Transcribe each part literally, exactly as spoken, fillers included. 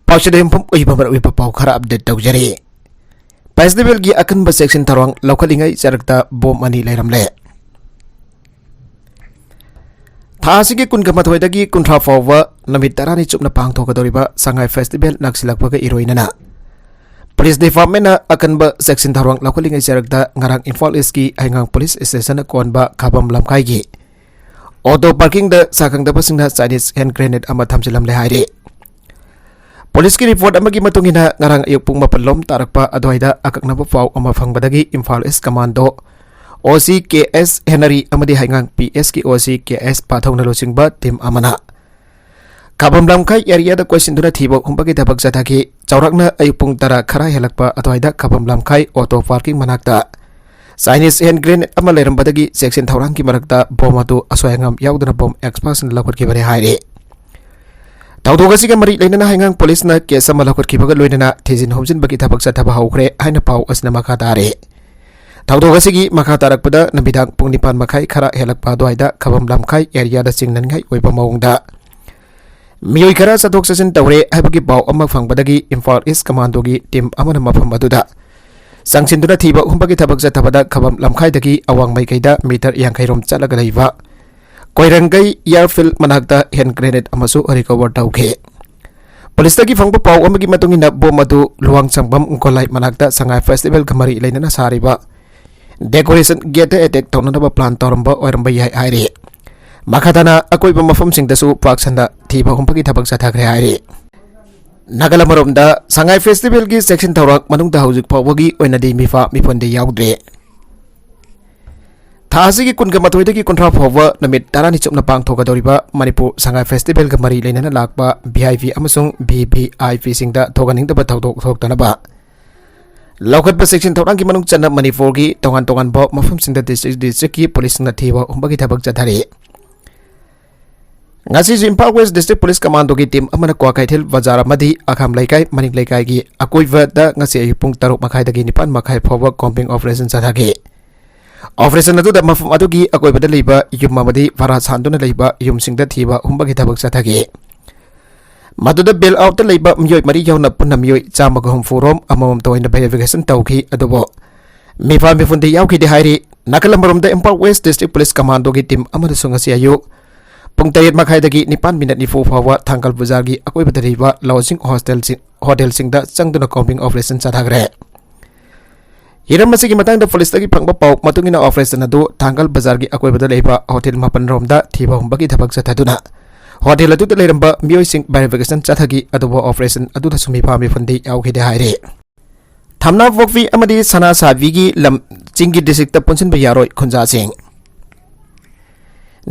ꯄꯥꯎꯁꯤꯗ ꯌꯨꯝꯐꯝ ꯑꯣꯏꯕ ꯃꯔꯨꯑꯣꯏꯕ ꯄꯥꯎ ꯈꯔ ꯑꯞꯗꯦꯠ ꯇꯧꯖꯔꯤ꯫ ꯐꯦꯁꯇꯤꯚꯦꯜꯒꯤ ꯑꯀꯟꯕ ꯆꯦꯛꯁꯤꯟ ꯊꯧꯔꯥꯡ ꯂꯧꯈꯠꯂꯤꯉꯩ ꯆꯔꯛꯇ ꯕꯣꯝ ꯑꯅꯤ ꯂꯩꯔꯝꯂꯦ꯫ ꯊꯥ ꯑꯁꯤꯒꯤ ꯀꯨꯟꯒ ꯃꯥꯊꯣꯏꯗꯒꯤ ꯀꯨꯟꯊ꯭ꯔꯥ ꯐꯥꯎꯕ ꯅꯨꯃꯤꯠ ꯇꯔꯥꯅꯤ ꯆꯨꯞꯅ ꯄꯥꯡꯊꯣꯛꯀꯗꯧꯔꯤꯕ ꯁꯉꯥꯏ ꯐꯦꯁꯇꯤꯚꯦꯜ ꯅꯛꯁꯤꯜꯂꯛꯄꯒ ꯏꯔꯣꯏꯅꯅ ꯄꯨꯂꯤꯁ ꯗꯤꯄꯥꯔꯠꯃꯦꯟꯅ ꯑꯀꯟꯕ ꯆꯦꯛꯁꯤꯟ ꯊꯧꯔꯥꯡ ꯂꯧꯈꯠꯂꯤꯉꯩ ꯆꯔꯛꯇ ꯉꯔꯥꯡ ꯏꯝꯐꯥꯜ ꯏꯁꯀꯤ ꯍꯩꯉꯥꯡ ꯄꯨꯂꯤꯁ ꯁ꯭ꯇꯦꯁꯟꯅ ꯀꯣꯟꯕ ꯈꯥꯕꯝ ꯂꯝꯈꯥꯏꯒꯤ ꯑꯣꯇꯣ ꯄꯥꯔꯀꯤꯡꯗ ꯁꯥ ꯈꯪꯗꯕꯁꯤꯡꯅ ꯆꯥꯏꯅꯤꯁ ꯍꯦꯟ ꯒ꯭ꯔꯦꯅꯦꯗ ꯑꯃ ꯊꯝꯖꯤꯜꯂꯝꯂꯦ ꯍꯥꯏꯔꯤ꯫ ꯄꯨꯂꯤꯁꯀꯤ ꯔꯤꯄꯣꯔꯠ ꯑꯃꯒꯤ ꯃꯇꯨꯡ ꯏꯟꯅ, ꯉꯔꯥꯡ ꯑꯌꯨꯛ ꯄꯨꯡ ꯃꯥꯄꯜ ꯂꯣꯝ ꯇꯥꯔꯛꯄ ꯑꯗꯨꯋꯥꯏꯗ ꯑꯀꯛꯅꯕ ꯄꯥꯎ ꯑꯃ ꯐꯪꯕꯗꯒꯤ ꯏꯝꯐꯥꯜ ꯏꯁ ꯀꯃꯥꯟꯗꯣ ꯑꯣ ꯁꯤ ꯀꯦ ꯑꯦꯁ ꯍꯦꯅꯔꯤ ꯑꯃꯗꯤ ꯍꯩꯉꯥꯡ ꯄꯤ ꯑꯦꯁꯀꯤ ꯑꯣ ꯁꯤ ꯀꯦ ꯑꯦꯁ ꯄꯥꯊꯧꯅ ꯂꯨꯆꯤꯡꯕ ꯇꯤꯝ ꯑꯃꯅ ꯈꯥꯕꯝ ꯂꯝꯈꯥꯏ ꯑꯦꯔꯤꯌꯥꯗ ꯀꯣꯏꯁꯤꯟꯗꯨꯅ ꯊꯤꯕ ꯍꯨꯝꯕꯒꯤ ꯊꯕꯛ ꯆꯠꯊꯈꯤ꯫ ꯆꯥꯎꯔꯥꯛꯅ ꯑꯌꯨꯛ ꯄꯨꯡ ꯇꯔꯥ ꯈꯔ ꯍꯦꯜꯂꯛꯄ ꯑꯗꯨꯋꯥꯏꯗ ꯈꯥꯕꯝ ꯂꯝꯈꯥꯏ ꯑꯣꯇꯣ ꯄꯥꯔꯀꯤꯡ ꯃꯅꯥꯛꯇ ꯆꯥꯏꯅꯤꯁ ꯍꯦꯟ ꯒ꯭ꯔꯦꯅꯦꯗ ꯑꯃ ꯂꯩꯔꯝꯕꯗꯒꯤ ꯆꯦꯛꯁꯤꯟ ꯊꯧꯔꯥꯡꯒꯤ ꯃꯔꯛꯇ ꯕꯣꯝ ꯑꯗꯨ ꯑꯁꯣꯏ ꯑꯉꯥꯝ ꯌꯥꯎꯗꯅ ꯕꯣꯝ ꯑꯦꯛꯁꯄꯔꯠꯁꯤꯡꯅ ꯂꯧꯈꯠꯈꯤꯕꯅꯤ ꯍꯥꯏꯔꯤ꯫ ꯊꯧꯗꯣꯛ ꯑꯁꯤꯒ ꯃꯔꯤ ꯂꯩꯅꯅ ꯍꯩꯉꯥꯡ ꯄꯨꯂꯤꯁꯅ ꯀꯦꯁ ꯑꯃ ꯂꯧꯈꯠꯈꯤꯕꯒ ꯂꯣꯏꯅꯅ ꯊꯤꯖꯤꯟ ꯍꯨꯝꯖꯤꯟꯕꯒꯤ ꯊꯕꯛ ꯆꯠꯊꯕ ꯍꯧꯈ꯭ꯔꯦ ꯍꯥꯏꯅ ꯄꯥꯎ ꯑꯁꯤꯅ ꯃꯈꯥ ꯇꯥꯔꯤ꯫ ꯊꯧꯗꯣꯛ ꯑꯁꯤꯒꯤ ꯃꯈꯥ ꯇꯥꯔꯛꯄꯗ ꯅꯨꯃꯤꯗꯥꯡ ꯄꯨꯡ ꯅꯤꯄꯥꯟ ꯃꯈꯥꯏ ꯈꯔ ꯍꯦꯜꯂꯛꯄ ꯑꯗꯨꯋꯥꯏꯗ ꯈꯥꯕꯝ ꯂꯝꯈꯥꯏ ꯑꯦꯔꯤꯌꯥꯗ ꯆꯤꯡꯅꯅꯤꯡꯉꯥꯏ ꯑꯣꯏꯕ ꯃꯑꯣꯡꯗ ꯃꯤꯑꯣꯏ ꯈꯔ ꯆꯠꯊꯣꯛ ꯆꯠꯁꯤꯟ ꯇꯧꯔꯦ ꯍꯥꯏꯕꯒꯤ ꯄꯥꯎ ꯑꯃ ꯐꯪꯕꯗꯒꯤ ꯏꯝꯐꯥꯜ ꯏꯁ ꯀꯃꯥꯟꯗꯣꯒꯤ ꯇꯤꯝ ꯑꯃꯅ ꯃꯐꯝ ꯑꯗꯨꯗ ꯆꯪꯁꯤꯟꯗꯨꯅ ꯊꯤꯕ ꯍꯨꯝꯕꯒꯤ ꯊꯕꯛ ꯆꯠꯊꯕꯗ ꯈꯥꯕꯝ ꯂꯝꯈꯥꯏꯗꯒꯤ ꯑꯋꯥꯡ ꯃꯥꯏꯀꯩꯗ ꯃꯤꯇꯔ ꯌꯥꯡꯈꯩ ꯔꯣꯝ ꯆꯠꯂꯒ ꯂꯩꯕ ꯀꯣꯏꯔꯪꯒꯩ ꯑꯦꯌꯔꯐꯤꯜꯗ ꯃꯅꯥꯛꯇ ꯍꯦꯟ ꯒ꯭ꯔꯦꯅꯦꯗ ꯑꯃꯁꯨ ꯔꯤꯀꯣꯚꯔ ꯇꯧꯈꯤ꯫ ꯄꯨꯂꯤꯁꯇꯒꯤ ꯐꯪꯕ ꯄꯥꯎ ꯑꯃꯒꯤ ꯃꯇꯨꯡ ꯏꯟꯅ, ꯕꯣꯝ ꯑꯗꯨ ꯂꯨꯋꯥꯡꯁꯪꯕꯝ ꯒꯣꯂꯥꯏ ꯃꯅꯥꯛꯇ ꯁꯉꯥꯏ ꯐꯦꯁꯇꯤꯚꯦꯜꯒ ꯃꯔꯤ ꯂꯩꯅꯅ ꯁꯥꯔꯤꯕ ꯗꯦꯀꯣꯔꯦꯁꯟ ꯒꯦꯠꯇ ꯑꯦꯇꯦꯛ ꯇꯧꯅꯅꯕ ꯄ꯭ꯂꯥꯟ ꯇꯧꯔꯝꯕ ꯑꯣꯏꯔꯝꯕ ꯌꯥꯏ ꯍꯥꯏꯔꯤ꯫ ꯃꯈꯥ ꯇꯥꯅ ꯑꯀꯣꯏꯕ ꯃꯐꯝꯁꯤꯡꯗꯁꯨ ꯄꯥꯛ ꯁꯟꯅ ꯊꯤꯕ ꯍꯨꯝꯕꯒꯤ ꯊꯕꯛ ꯆꯠꯊꯈ꯭ꯔꯦ ꯍꯥꯏꯔꯤ꯫ ꯅꯥꯒꯥꯂꯦꯟ ꯑꯃꯔꯣꯝꯗ, ꯁꯉꯥꯏ ꯐꯦꯁꯇꯤꯚꯦꯜꯒꯤ ꯆꯦꯛꯁꯤꯟ ꯊꯧꯔꯥꯡ ꯃꯅꯨꯡꯗ ꯍꯧꯖꯤꯛ ꯐꯥꯎꯕꯒꯤ ꯑꯣꯏꯅꯗꯤ ꯃꯤꯐꯥ ꯃꯤꯐꯣꯟꯗꯤ ꯌꯥꯎꯗ꯭ꯔꯤ꯫ ꯊꯥ ꯑꯁꯤꯒꯤ ꯀꯨꯟꯒ ꯃꯥꯊꯣꯏꯗꯒꯤ ꯀꯨꯟꯊ꯭ꯔꯥ ꯐꯥꯎꯕ ꯅꯨꯃꯤꯠ ꯇꯔꯥꯅꯤ ꯆꯨꯞꯅ ꯄꯥꯡꯊꯣꯛꯀꯗꯧꯔꯤꯕ ꯃꯅꯤꯄꯨꯔ ꯁꯉꯥꯏ ꯐꯦꯁꯇꯤꯚꯦꯜꯒ ꯃꯔꯤ ꯂꯩꯅꯅ ꯂꯥꯛꯄ ꯚꯤ ꯑꯥꯏ ꯄꯤ ꯑꯃꯁꯨꯡ ꯚꯤ ꯚꯤ ꯑꯥꯏ ꯄꯤꯁꯤꯡꯗ ꯊꯣꯛꯍꯟꯅꯤꯡꯗꯕ ꯊꯧꯗꯣꯛ ꯊꯣꯛꯇꯅꯕ ꯂꯧꯈꯠꯄ ꯆꯦꯛꯁꯤꯟ ꯊꯧꯔꯥꯡꯒꯤ ꯃꯅꯨꯡ ꯆꯟꯅ ꯃꯅꯤꯄꯨꯔꯒꯤ ꯇꯣꯉꯥꯟ ꯇꯣꯉꯥꯟꯕ ꯃꯐꯝꯁꯤꯡꯗ ꯗꯤꯁꯇ꯭ꯔꯤꯛ ꯗꯤꯁꯇ꯭ꯔꯤꯛꯀꯤ ꯄꯨꯂꯤꯁꯁꯤꯡꯅ ꯊꯤꯕ ꯍꯨꯝꯕꯒꯤ ꯊꯕꯛ ꯆꯠꯊꯔꯤ꯫ ꯉꯁꯤꯁꯨ ꯏꯝꯐꯥꯜ ꯋꯦꯁ ꯗꯤꯁꯇ꯭ꯔꯤꯛ ꯄꯨꯂꯤꯁ ꯀꯃꯥꯟꯗꯣꯒꯤ ꯇꯤꯝ ꯑꯃꯅ ꯀ꯭ꯋꯥꯀꯩꯊꯦꯜ ꯕꯖꯥꯔ ꯑꯃꯗꯤ ꯑꯈꯥꯝ ꯂꯩꯀꯥꯏ, ꯃꯅꯤꯡ ꯂꯩꯀꯥꯏꯒꯤ ꯑꯀꯣꯏꯕꯗ ꯉꯁꯤ ꯑꯌꯨꯛ ꯄꯨꯡ ꯇꯔꯨꯛ ꯃꯈꯥꯏꯗꯒꯤ ꯅꯤꯄꯥꯟ ꯃꯈꯥꯏ ꯐꯥꯎꯕ ꯀꯣꯝꯕꯤꯡ ꯑꯣꯄꯔꯦꯁꯟ ꯆꯠꯊꯈꯤ꯫ ꯑꯣꯄꯔꯦꯁꯟ ꯑꯗꯨꯗ ꯃꯐꯝ ꯑꯗꯨꯒꯤ ꯑꯀꯣꯏꯕꯗ ꯂꯩꯕ ꯌꯨꯝ ꯑꯃꯗꯤ ꯚꯔꯥ ꯁꯥꯟꯗꯨꯅ ꯂꯩꯕ ꯌꯨꯝꯁꯤꯡꯗ ꯊꯤꯕ ꯍꯨꯝꯕꯒꯤ ꯊꯕꯛ ꯆꯠꯊꯈꯤ꯫ ꯃꯗꯨꯗ ꯕꯦꯜ ꯑꯥꯎꯠꯇ ꯂꯩꯕ ꯃꯤꯑꯣꯏ ꯃꯔꯤ ꯌꯥꯎꯅ ꯄꯨꯟꯅ ꯃꯤꯑꯣꯏ ꯆꯥꯝꯃꯒ ꯍꯨꯝꯐꯨ ꯔꯣꯝ ꯑꯃꯃꯝꯇ ꯑꯣꯏꯅ ꯚꯦꯔꯤꯐꯤꯀꯦꯁꯟ ꯇꯧꯈꯤ꯫ ꯑꯗꯨꯕꯨ ꯃꯤꯐꯥ ꯃꯤꯐꯨꯟꯗꯤ ꯌꯥꯎꯈꯤꯗꯦ ꯍꯥꯏꯔꯤ꯫ ꯅꯥꯀꯜ ꯑꯃꯔꯣꯝꯗ ꯏꯝꯐꯥꯜ ꯋꯦꯁ ꯗꯤꯁꯇ꯭ꯔꯤꯛ ꯄꯨꯂꯤꯁ ꯀꯃꯥꯟꯗꯣꯒꯤ ꯇꯤꯝ ꯑꯃꯅꯁꯨ ꯉꯁꯤ ꯑꯌꯨꯛ ꯄꯨꯡ ꯇꯔꯦꯠ ꯃꯈꯥꯏꯗꯒꯤ ꯅꯤꯄꯥꯟ ꯃꯤꯅꯠ ꯅꯤꯐꯨ ꯐꯥꯎꯕ ꯊꯥꯡꯒꯜ ꯕꯖꯥꯔꯒꯤ ꯑꯀꯣꯏꯕꯗ ꯂꯩꯕ ꯂꯣꯗꯖꯤꯡ ꯍꯣꯁꯇꯦꯜꯁꯤꯡ, ꯍꯣꯇꯦꯜꯁꯤꯡꯗ ꯆꯪꯗꯨꯅ ꯀꯣꯝꯕꯤꯡ ꯑꯣꯄꯔꯦꯁꯟ ꯆꯠꯊꯈ꯭ꯔꯦ꯫ ꯍꯤꯔꯝ ꯑꯁꯤꯒꯤ ꯃꯇꯥꯡꯗ ꯄꯨꯂꯤꯁꯇꯒꯤ ꯐꯪꯕ ꯄꯥꯎ ꯃꯇꯨꯡ ꯏꯟꯅ, ꯑꯣꯄꯔꯦꯁꯟ ꯑꯗꯨ ꯊꯥꯡꯒꯜ ꯕꯖꯥꯔꯒꯤ ꯑꯀꯣꯏꯕꯗ ꯂꯩꯕ ꯍꯣꯇꯦꯜ ꯃꯥꯄꯟ ꯔꯣꯝꯗ ꯊꯤꯕ ꯍꯨꯝꯕꯒꯤ ꯊꯕꯛ ꯆꯠꯊꯗꯨꯅ ꯍꯣꯇꯦꯜ ꯑꯗꯨꯗ ꯂꯩꯔꯝꯕ ꯃꯤꯑꯣꯏꯁꯤꯡ ꯚꯦꯔꯤꯐꯤꯀꯦꯁꯟ ꯆꯠꯊꯈꯤ꯫ ꯑꯗꯨꯕꯨ ꯑꯣꯄꯔꯦꯁꯟ ꯑꯗꯨꯗꯁꯨ ꯃꯤꯐꯥ ꯃꯤꯐꯨꯟꯗꯤ ꯌꯥꯎꯈꯤꯗꯦ ꯍꯥꯏꯔꯤ꯫ ꯊꯝꯅꯥꯄꯣꯛꯄꯤ ꯑꯃꯗꯤ ꯁꯅꯥꯁꯥꯕꯤꯒꯤ ꯂꯝ ꯆꯤꯡꯒꯤ ꯗꯤꯁꯇ꯭ꯔꯤꯛꯇ ꯄꯨꯟꯁꯤꯟꯕ ꯌꯥꯔꯣꯏ ꯈꯨꯟꯖꯥꯁꯤꯡ꯫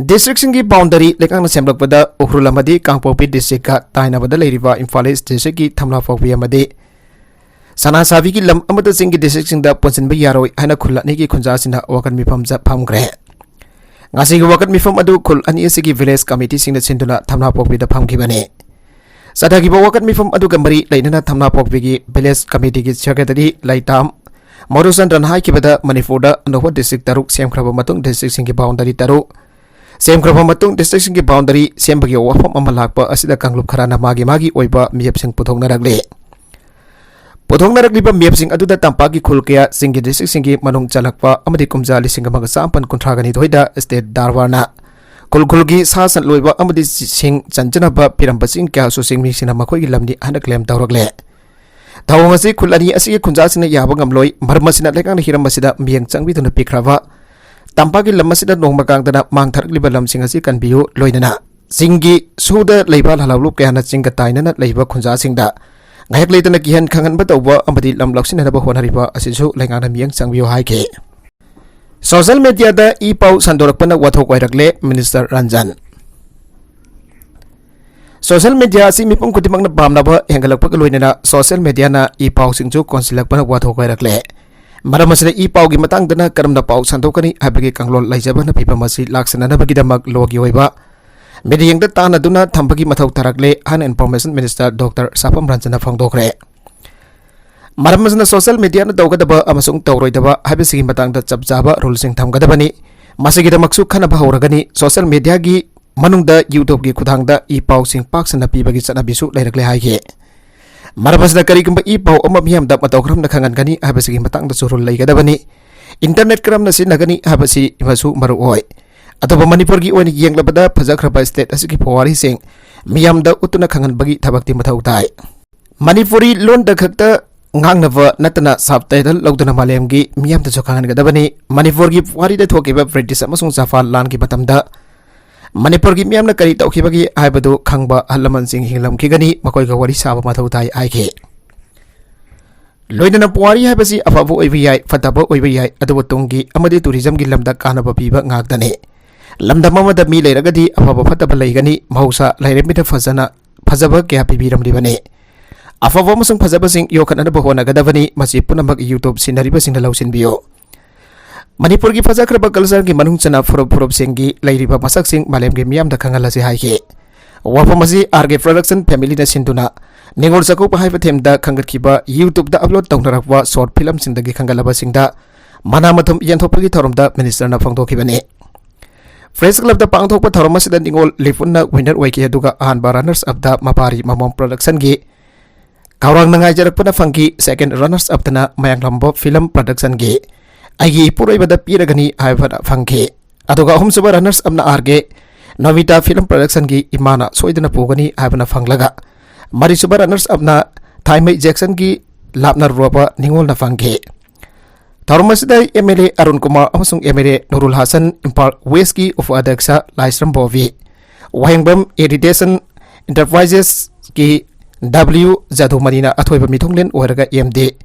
ꯗꯤꯁꯇ꯭ꯔꯤꯛꯁꯤꯡꯒꯤ ꯕꯥꯎꯟꯗꯔꯤ ꯂꯩꯉꯥꯛꯅ ꯁꯦꯝꯂꯛꯄꯗ ꯎꯈ꯭ꯔꯨꯜ ꯑꯃꯗꯤ ꯀꯥꯡꯄꯣꯛꯄꯤ ꯗꯤꯁꯇ꯭ꯔꯤꯛꯀ ꯇꯥꯏꯅꯕꯗ ꯂꯩꯔꯤꯕ ꯏꯝꯐꯥꯜ ꯏꯁ ꯗꯤꯁꯇ꯭ꯔꯤꯛꯀꯤ ꯊꯝꯅꯥꯄꯣꯛꯄꯤ ꯑꯃꯗꯤ ꯁꯅꯥꯁꯥꯕꯤꯒꯤ ꯂꯝ ꯑꯃꯗ ꯆꯤꯡꯒꯤ ꯗꯤꯁꯇ꯭ꯔꯤꯛꯁꯤꯡꯗ ꯄꯨꯟꯁꯤꯟꯕ ꯌꯥꯔꯣꯏ ꯍꯥꯏꯅ ꯈꯨꯜ ꯑꯅꯤꯒꯤ ꯈꯨꯟꯖꯥꯁꯤꯡꯅ ꯋꯥꯀꯠ ꯃꯤꯐꯝ ꯆ-, ꯐꯝꯈ꯭ꯔꯦ꯫ ꯉꯁꯤꯒꯤ ꯋꯥꯀꯠ ꯃꯤꯐꯝ ꯑꯗꯨ ꯈꯨꯜ ꯑꯅꯤ ꯑꯁꯤꯒꯤ ꯚꯤꯂꯦꯖ ꯀꯃꯤꯇꯤꯁꯤꯡꯅ ꯁꯤꯟꯗꯨꯅ ꯊꯝꯅꯥꯄꯣꯛꯄꯤꯗ ꯐꯝꯈꯤꯕꯅꯤ꯫ ꯆꯠꯊꯈꯤꯕ ꯋꯥꯀꯠ ꯃꯤꯐꯝ ꯑꯗꯨꯒ ꯃꯔꯤ ꯂꯩꯅꯅ ꯊꯝꯅꯥꯄꯣꯛꯄꯤꯒꯤ ꯚꯤꯂꯦꯖ ꯀꯃꯤꯇꯤꯒꯤ ꯁꯦꯀ꯭ꯔꯦꯇꯔꯤ ꯂꯩꯇꯥꯝ ꯃꯣꯔꯨꯆꯟꯗ꯭ꯔꯟ ꯍꯥꯏꯈꯤꯕꯗ, ꯃꯅꯤꯄꯨꯔꯗ ꯑꯅꯧꯕ ꯗꯤꯁꯇ꯭ꯔꯤꯛ ꯇꯔꯨꯛ ꯁꯦꯝꯈ꯭ꯔꯕ ꯃꯇꯨꯡ, ꯗꯤꯁꯇ꯭ꯔꯤꯛꯁꯤꯡꯒꯤ ꯕꯥꯎꯟꯗꯔꯤ ꯇꯔꯨꯛ ꯁꯦꯝꯈ꯭ꯔꯕ ꯃꯇꯨꯡ, ꯗꯤꯁꯇ꯭ꯔꯤꯛꯁꯤꯡꯒꯤ ꯕꯥꯎꯟꯗꯔꯤ ꯁꯦꯝꯕꯒꯤ ꯋꯥꯐꯝ ꯑꯃ ꯂꯥꯛꯄ ꯑꯁꯤꯗ ꯀꯥꯡꯂꯨꯞ ꯈꯔꯅ ꯃꯥꯒꯤ ꯃꯥꯒꯤ ꯑꯣꯏꯕ ꯃꯦꯞꯁꯤꯡ ꯄꯨꯊꯣꯛꯅꯔꯛꯂꯤ꯫ ꯄꯨꯊꯣꯛꯅꯔꯛꯂꯤꯕ ꯃꯦꯞꯁꯤꯡ ꯑꯗꯨꯗ ꯇꯝꯄꯥꯛꯀꯤ ꯈꯨꯜ ꯀꯌꯥ ꯆꯤꯡꯒꯤ ꯗꯤꯁꯇ꯭ꯔꯤꯛꯁꯤꯡꯒꯤ ꯃꯅꯨꯡ ꯆꯜꯂꯛꯄ ꯑꯃꯗꯤ ꯀꯨꯝꯖꯥ ꯂꯤꯁꯤꯡ ꯑꯃꯒ ꯆꯥꯃꯥꯄꯟ ꯀꯨꯟꯊ꯭ꯔꯥꯒ ꯅꯤꯊꯣꯏꯗ ꯁ꯭ꯇꯦꯠ ꯗꯔꯕꯥꯔꯅ ꯈꯨꯜ ꯈꯨꯜꯒꯤ ꯁꯥ ꯁꯟ ꯂꯣꯏꯕ ꯑꯃꯗꯤ ꯁꯤꯡ ꯆꯟꯖꯅꯕ ꯄꯤꯔꯝꯕꯁꯤꯡ ꯀꯌꯥꯁꯨ ꯆꯤꯡꯃꯤꯁꯤꯡꯅ ꯃꯈꯣꯏꯒꯤ ꯂꯝꯅꯤ ꯍꯥꯏꯅ ꯀ꯭ꯂꯦꯝ ꯇꯧꯔꯛꯂꯦ꯫ ꯊꯧꯑꯣꯡ ꯑꯁꯤ ꯈꯨꯜ ꯑꯅꯤ ꯑꯁꯤꯒꯤ ꯈꯨꯟꯖꯥꯁꯤꯡꯅ ꯌꯥꯕ ꯉꯝꯂꯣꯏ꯫ ꯃꯔꯝ ꯑꯁꯤꯅ ꯂꯩꯉꯥꯛꯅ ꯍꯤꯔꯝ ꯑꯁꯤꯗ ꯃꯤꯠꯌꯦꯡ ꯆꯪꯕꯤꯗꯨꯅ ꯄꯤꯈ꯭ꯔꯕ ꯇꯝꯄꯥꯛꯀꯤ ꯂꯝ ꯑꯁꯤꯗ ꯅꯣꯡꯃ ꯀꯥꯡꯗꯅ ꯃꯥꯡꯊꯔꯛꯂꯤꯕ ꯂꯝꯁꯤꯡ ꯑꯁꯤ ꯀꯟꯕꯤꯌꯨ, ꯂꯣꯏꯅꯅ ꯆꯤꯡꯒꯤ ꯁꯨꯗ ꯂꯩꯕ ꯂꯥꯂꯧꯂꯨꯞ ꯀꯌꯥꯅ ꯆꯤꯡꯒ ꯇꯥꯏꯅꯅ ꯂꯩꯕ ꯈꯨꯟꯖꯥꯁꯤꯡꯗ ꯉꯥꯏꯍꯥꯛ ꯂꯩꯇꯅ ꯀꯤꯍꯟ ꯈꯪꯍꯟꯕ ꯇꯧꯕ ꯑꯃꯗꯤ ꯂꯝ ꯂꯧꯁꯤꯟꯅꯅꯕ ꯍꯣꯠꯅꯔꯤꯕ ꯑꯁꯤꯁꯨ ꯂꯩꯉꯥꯛꯅ ꯃꯤꯠꯌꯦꯡ ꯆꯪꯕꯤꯌꯨ ꯍꯥꯏꯈꯤ꯫ ꯁꯣꯁꯤꯌꯦꯜ ꯃꯦꯗꯤꯌꯥꯗ ꯏ ꯄꯥꯎ ꯁꯟꯗꯣꯔꯛꯄꯅ ꯋꯥꯊꯣꯛ ꯑꯣꯏꯔꯛꯂꯦ, ꯃꯤꯅꯤꯁꯇꯔ ꯔꯟꯖꯟ꯫ ꯁꯣꯁꯤꯌꯦꯜ ꯃꯦꯗꯤꯌꯥ ꯑꯁꯤ ꯃꯤꯄꯨꯝ ꯈꯨꯗꯤꯡꯃꯛꯅ ꯄꯥꯝꯅꯕ ꯍꯦꯟꯒꯠꯂꯛꯄꯒ ꯂꯣꯏꯅꯅ ꯁꯣꯁꯤꯌꯦꯜ ꯃꯦꯗꯤꯌꯥꯅ ꯏ ꯄꯥꯎꯁꯤꯡꯁꯨ ꯀꯣꯟꯁꯤꯜꯂꯛꯄꯅ ꯋꯥꯊꯣꯛ ꯑꯣꯏꯔꯛꯂꯦ꯫ ꯃꯔꯝ ꯑꯁꯤꯅ ꯏ ꯄꯥꯎꯒꯤ ꯃꯇꯥꯡꯗꯅ ꯀꯔꯝꯅ ꯄꯥꯎ ꯁꯟꯗꯣꯛꯀꯅꯤ ꯍꯥꯏꯕꯒꯤ ꯀꯥꯡꯂꯣꯟ ꯂꯩꯖꯕꯅ ꯐꯤꯕꯝ ꯑꯁꯤ ꯂꯥꯛꯁꯤꯟꯅꯅꯕꯒꯤꯗꯃꯛ ꯂꯣꯒꯤ ꯑꯣꯏꯕ ꯃꯤꯠꯌꯦꯡꯗ ꯇꯥꯟꯅꯗꯨꯅ ꯊꯝꯕꯒꯤ ꯃꯊꯧ ꯇꯥꯔꯛꯂꯦ ꯍꯥꯏꯅ ꯏꯟꯐꯣꯔꯃꯦꯁꯟ ꯃꯤꯅꯤꯁꯇꯔ ꯗꯣꯛꯇꯔ ꯁꯥꯐꯝ ꯔꯟꯖꯟꯅ ꯐꯣꯡꯗꯣꯛꯈ꯭ꯔꯦ꯫ ꯃꯔꯝ ꯑꯁꯤꯅ ꯁꯣꯁꯤꯌꯦꯜ ꯃꯦꯗꯤꯌꯥꯅ ꯇꯧꯒꯗꯕ ꯑꯃꯁꯨꯡ ꯇꯧꯔꯣꯏꯗꯕ ꯍꯥꯏꯕꯁꯤꯒꯤ ꯃꯇꯥꯡꯗ ꯆꯞ ꯆꯥꯕ ꯔꯨꯜꯁꯤꯡ ꯊꯝꯒꯗꯕꯅꯤ꯫ ꯃꯁꯤꯒꯤꯗꯃꯛꯁꯨ ꯈꯟꯅꯕ ꯍꯧꯔꯒꯅꯤ꯫ ꯁꯣꯁꯤꯌꯦꯜ ꯃꯦꯗꯤꯌꯥꯒꯤ ꯃꯅꯨꯡꯗ YouTube-ꯀꯤ ꯈꯨꯠꯊꯥꯡꯗ ꯏ ꯄꯥꯎꯁꯤꯡ ꯄꯥꯛ ꯁꯟꯅ ꯄꯤꯕꯒꯤ ꯆꯠꯅꯕꯤꯁꯨ ꯂꯩꯔꯛꯂꯦ ꯍꯥꯏꯈꯤ꯫ ꯃꯔꯝ ꯑꯁꯤꯅ ꯀꯔꯤꯒꯨꯝꯕ ꯏ ꯄꯥꯎ ꯑꯃ ꯃꯤꯌꯥꯝꯗ ꯃꯇꯧ ꯀꯔꯝꯅ ꯈꯪꯍꯟꯒꯅꯤ ꯍꯥꯏꯕꯁꯤꯒꯤ ꯃꯇꯥꯡꯗꯁꯨ rule ꯂꯩꯒꯗꯕꯅꯤ꯫ Internet ꯀꯔꯝꯅ ꯁꯤꯖꯤꯟꯅꯒꯅꯤ ꯍꯥꯏꯕꯁꯤ ꯃꯁꯨ ꯃꯔꯨ ꯑꯣꯏ꯫ ꯑꯗꯨꯕꯨ ꯃꯅꯤꯄꯨꯔꯒꯤ ꯑꯣꯏꯅ ꯌꯦꯡꯂꯕꯗ ꯐꯖꯈ꯭ꯔꯕ state ꯑꯁꯤꯒꯤ ꯄꯨꯋꯥꯔꯤꯁꯤꯡ ꯃꯤꯌꯥꯝꯗ ꯎꯠꯇꯨꯅ ꯈꯪꯍꯟꯕꯒꯤ ꯊꯕꯛꯇꯤ ꯃꯊꯧ ꯇꯥꯏ꯫ ꯃꯅꯤꯄꯨꯔꯤ ꯂꯣꯟꯗ ꯈꯛꯇ ꯉꯥꯡꯅꯕ ꯅꯠꯇꯅ subtitle ꯂꯧꯗꯨꯅ ꯃꯥꯂꯦꯝꯒꯤ ꯃꯤꯌꯥꯝꯗꯁꯨ ꯈꯪꯍꯟꯒꯗꯕꯅꯤ꯫ ꯃꯅꯤꯄꯨꯔꯒꯤ ꯄꯨꯋꯥꯔꯤꯗ ꯊꯣꯛꯈꯤꯕ British ꯑꯃꯁꯨꯡ ꯖꯄꯥꯟ ꯂꯥꯟꯒꯤ ꯃꯇꯝꯗ ꯃꯅꯤꯄꯨꯔꯒꯤ ꯃꯤꯌꯥꯝꯅ ꯀꯔꯤ ꯇꯧꯈꯤꯕꯒꯦ ꯍꯥꯏꯕꯗꯨ ꯈꯪꯕ ꯑꯍꯜ ꯂꯃꯟꯁꯤꯡ ꯍꯤꯡꯂꯝꯈꯤꯒꯅꯤ, ꯃꯈꯣꯏꯒ ꯋꯥꯔꯤ ꯁꯥꯕ ꯃꯊꯧ ꯇꯥꯏ ꯍꯥꯏꯈꯤ꯫ ꯂꯣꯏꯅꯅ ꯄꯨꯋꯥꯔꯤ ꯍꯥꯏꯕꯁꯤ ꯑꯐꯕ ꯑꯣꯏꯕ ꯌꯥꯏ, ꯐꯠꯇꯕ ꯑꯣꯏꯕ ꯌꯥꯏ, ꯑꯗꯨꯕꯨ ꯇꯨꯡꯒꯤ ꯑꯃꯗꯤ tourism-ꯒꯤ ꯂꯝꯗ ꯀꯥꯟꯅꯕ ꯄꯤꯕ ꯉꯥꯛꯇꯅꯤ꯫ ꯂꯝꯗꯝ ꯑꯃꯗ ꯃꯤ ꯂꯩꯔꯒꯗꯤ ꯑꯐꯕ ꯐꯠꯇꯕ ꯂꯩꯒꯅꯤ, ꯃꯍꯧꯁꯥ ꯂꯥꯏꯔꯦꯝꯕꯤꯗ ꯐꯖꯅ, ꯐꯖꯕ ꯀꯌꯥ ꯄꯤꯕꯤꯔꯝꯂꯤꯕꯅꯤ꯫ ꯑꯐꯕ ꯑꯃꯁꯨꯡ ꯐꯖꯕꯁꯤꯡ ꯌꯣꯛꯈꯠꯅꯅꯕ ꯍꯣꯠꯅꯒꯗꯕꯅꯤ, ꯃꯁꯤ ꯄꯨꯝꯅꯃꯛ YouTube ꯁꯤꯟꯅꯔꯤꯕꯁꯤꯡꯅ ꯂꯧꯁꯤꯟꯕꯤꯌꯨ꯫ ꯃꯅꯤꯄꯨꯔꯒꯤ ꯐꯖꯈ꯭ꯔꯕ culture-ꯒꯤ ꯃꯅꯨꯡ ꯆꯟꯅ ꯐꯨꯔꯨꯞ ꯐꯨꯔꯨꯞꯁꯤꯡꯒꯤ ꯂꯩꯔꯤꯕ ꯃꯁꯛꯁꯤꯡ ꯃꯥꯂꯦꯝꯒꯤ ꯃꯤꯌꯥꯝꯗ ꯈꯪꯍꯜꯂꯁꯤ ꯍꯥꯏꯈꯤ꯫ ꯋꯥꯐꯝ ꯑꯁꯤ R K Production family-ꯅ ꯁꯤꯟꯗꯨꯅ ꯅꯤꯉꯣꯜ ꯆꯥꯛꯀꯧꯕ ꯍꯥꯏꯕ theme-ꯗ ꯈꯟꯒꯠꯈꯤꯕ YouTube-ꯗ upload ꯇꯧꯅꯔꯛꯄ short film-ꯁꯤꯡꯗꯒꯤ ꯈꯟꯒꯠꯂꯕꯁꯤꯡꯗ ꯃꯅꯥ ꯃꯊꯨꯝ ꯌꯦꯟꯊꯣꯛꯄꯒꯤ ꯊꯧꯔꯝꯗ Minister-ꯅ ꯐꯣꯡꯗꯣꯛꯈꯤꯕꯅꯤ꯫ Press Club-ꯇ ꯄꯥꯡꯊꯣꯛꯄ ꯊꯧꯔꯝ ꯑꯁꯤꯗ ꯅꯤꯉꯣꯜ ꯂꯤꯄꯨꯟꯅ winner ꯑꯣꯏꯈꯤ, ꯑꯗꯨꯒ ꯑꯍꯥꯟꯕ runners up-ꯇ ꯃꯄꯥꯔꯤ ꯃꯃꯣꯝ Production-ꯒꯤ ꯀꯥꯎꯔꯥꯡꯅ ꯉꯥꯏꯖꯔꯛꯄꯅ ꯐꯪꯈꯤ꯫ Second runners up-ꯇꯅ ꯃꯌꯥꯡꯂꯝꯕ Film Production-ꯒꯤ ꯑꯩꯒꯤ ꯏꯄꯨꯔꯣꯏꯕꯗ ꯄꯤꯔꯒꯅꯤ ꯍꯥꯏꯕꯅ ꯐꯪꯈꯤ꯫ ꯑꯗꯨꯒ ꯑꯍꯨꯝꯁꯨꯕ runners up-ꯅ R K ꯅꯣꯃꯤꯇꯥ Film Production-ꯒꯤ ꯏꯃꯥꯅ ꯁꯣꯏꯗꯅ ꯄꯨꯒꯅꯤ ꯍꯥꯏꯕꯅ ꯐꯪꯂꯒ, ꯃꯔꯤꯁꯨꯕ runners up-ꯅ ꯊꯥꯏꯃꯩ Jackson-ꯒꯤ ꯂꯥꯞꯅꯔꯨꯔꯕ ꯅꯤꯉꯣꯜꯅ ꯐꯪꯈꯤ꯫ ꯊꯧꯔꯝ ꯑꯁꯤꯗ M L A Arun Kumar ꯑꯃꯁꯨꯡ M L A ꯅꯨꯔꯨꯜ Hasan, Imphal West-ꯀꯤ ꯎꯄ ꯑꯗ꯭ꯌꯛꯁ Laishram Bobby, Wahengbam Irrigation Enterprises-ꯀꯤ W ꯖꯥꯗꯨꯃꯅꯤꯅ ꯑꯊꯣꯏꯕ ꯃꯤꯊꯨꯡꯂꯦꯟ ꯑꯣꯏꯔꯒ M D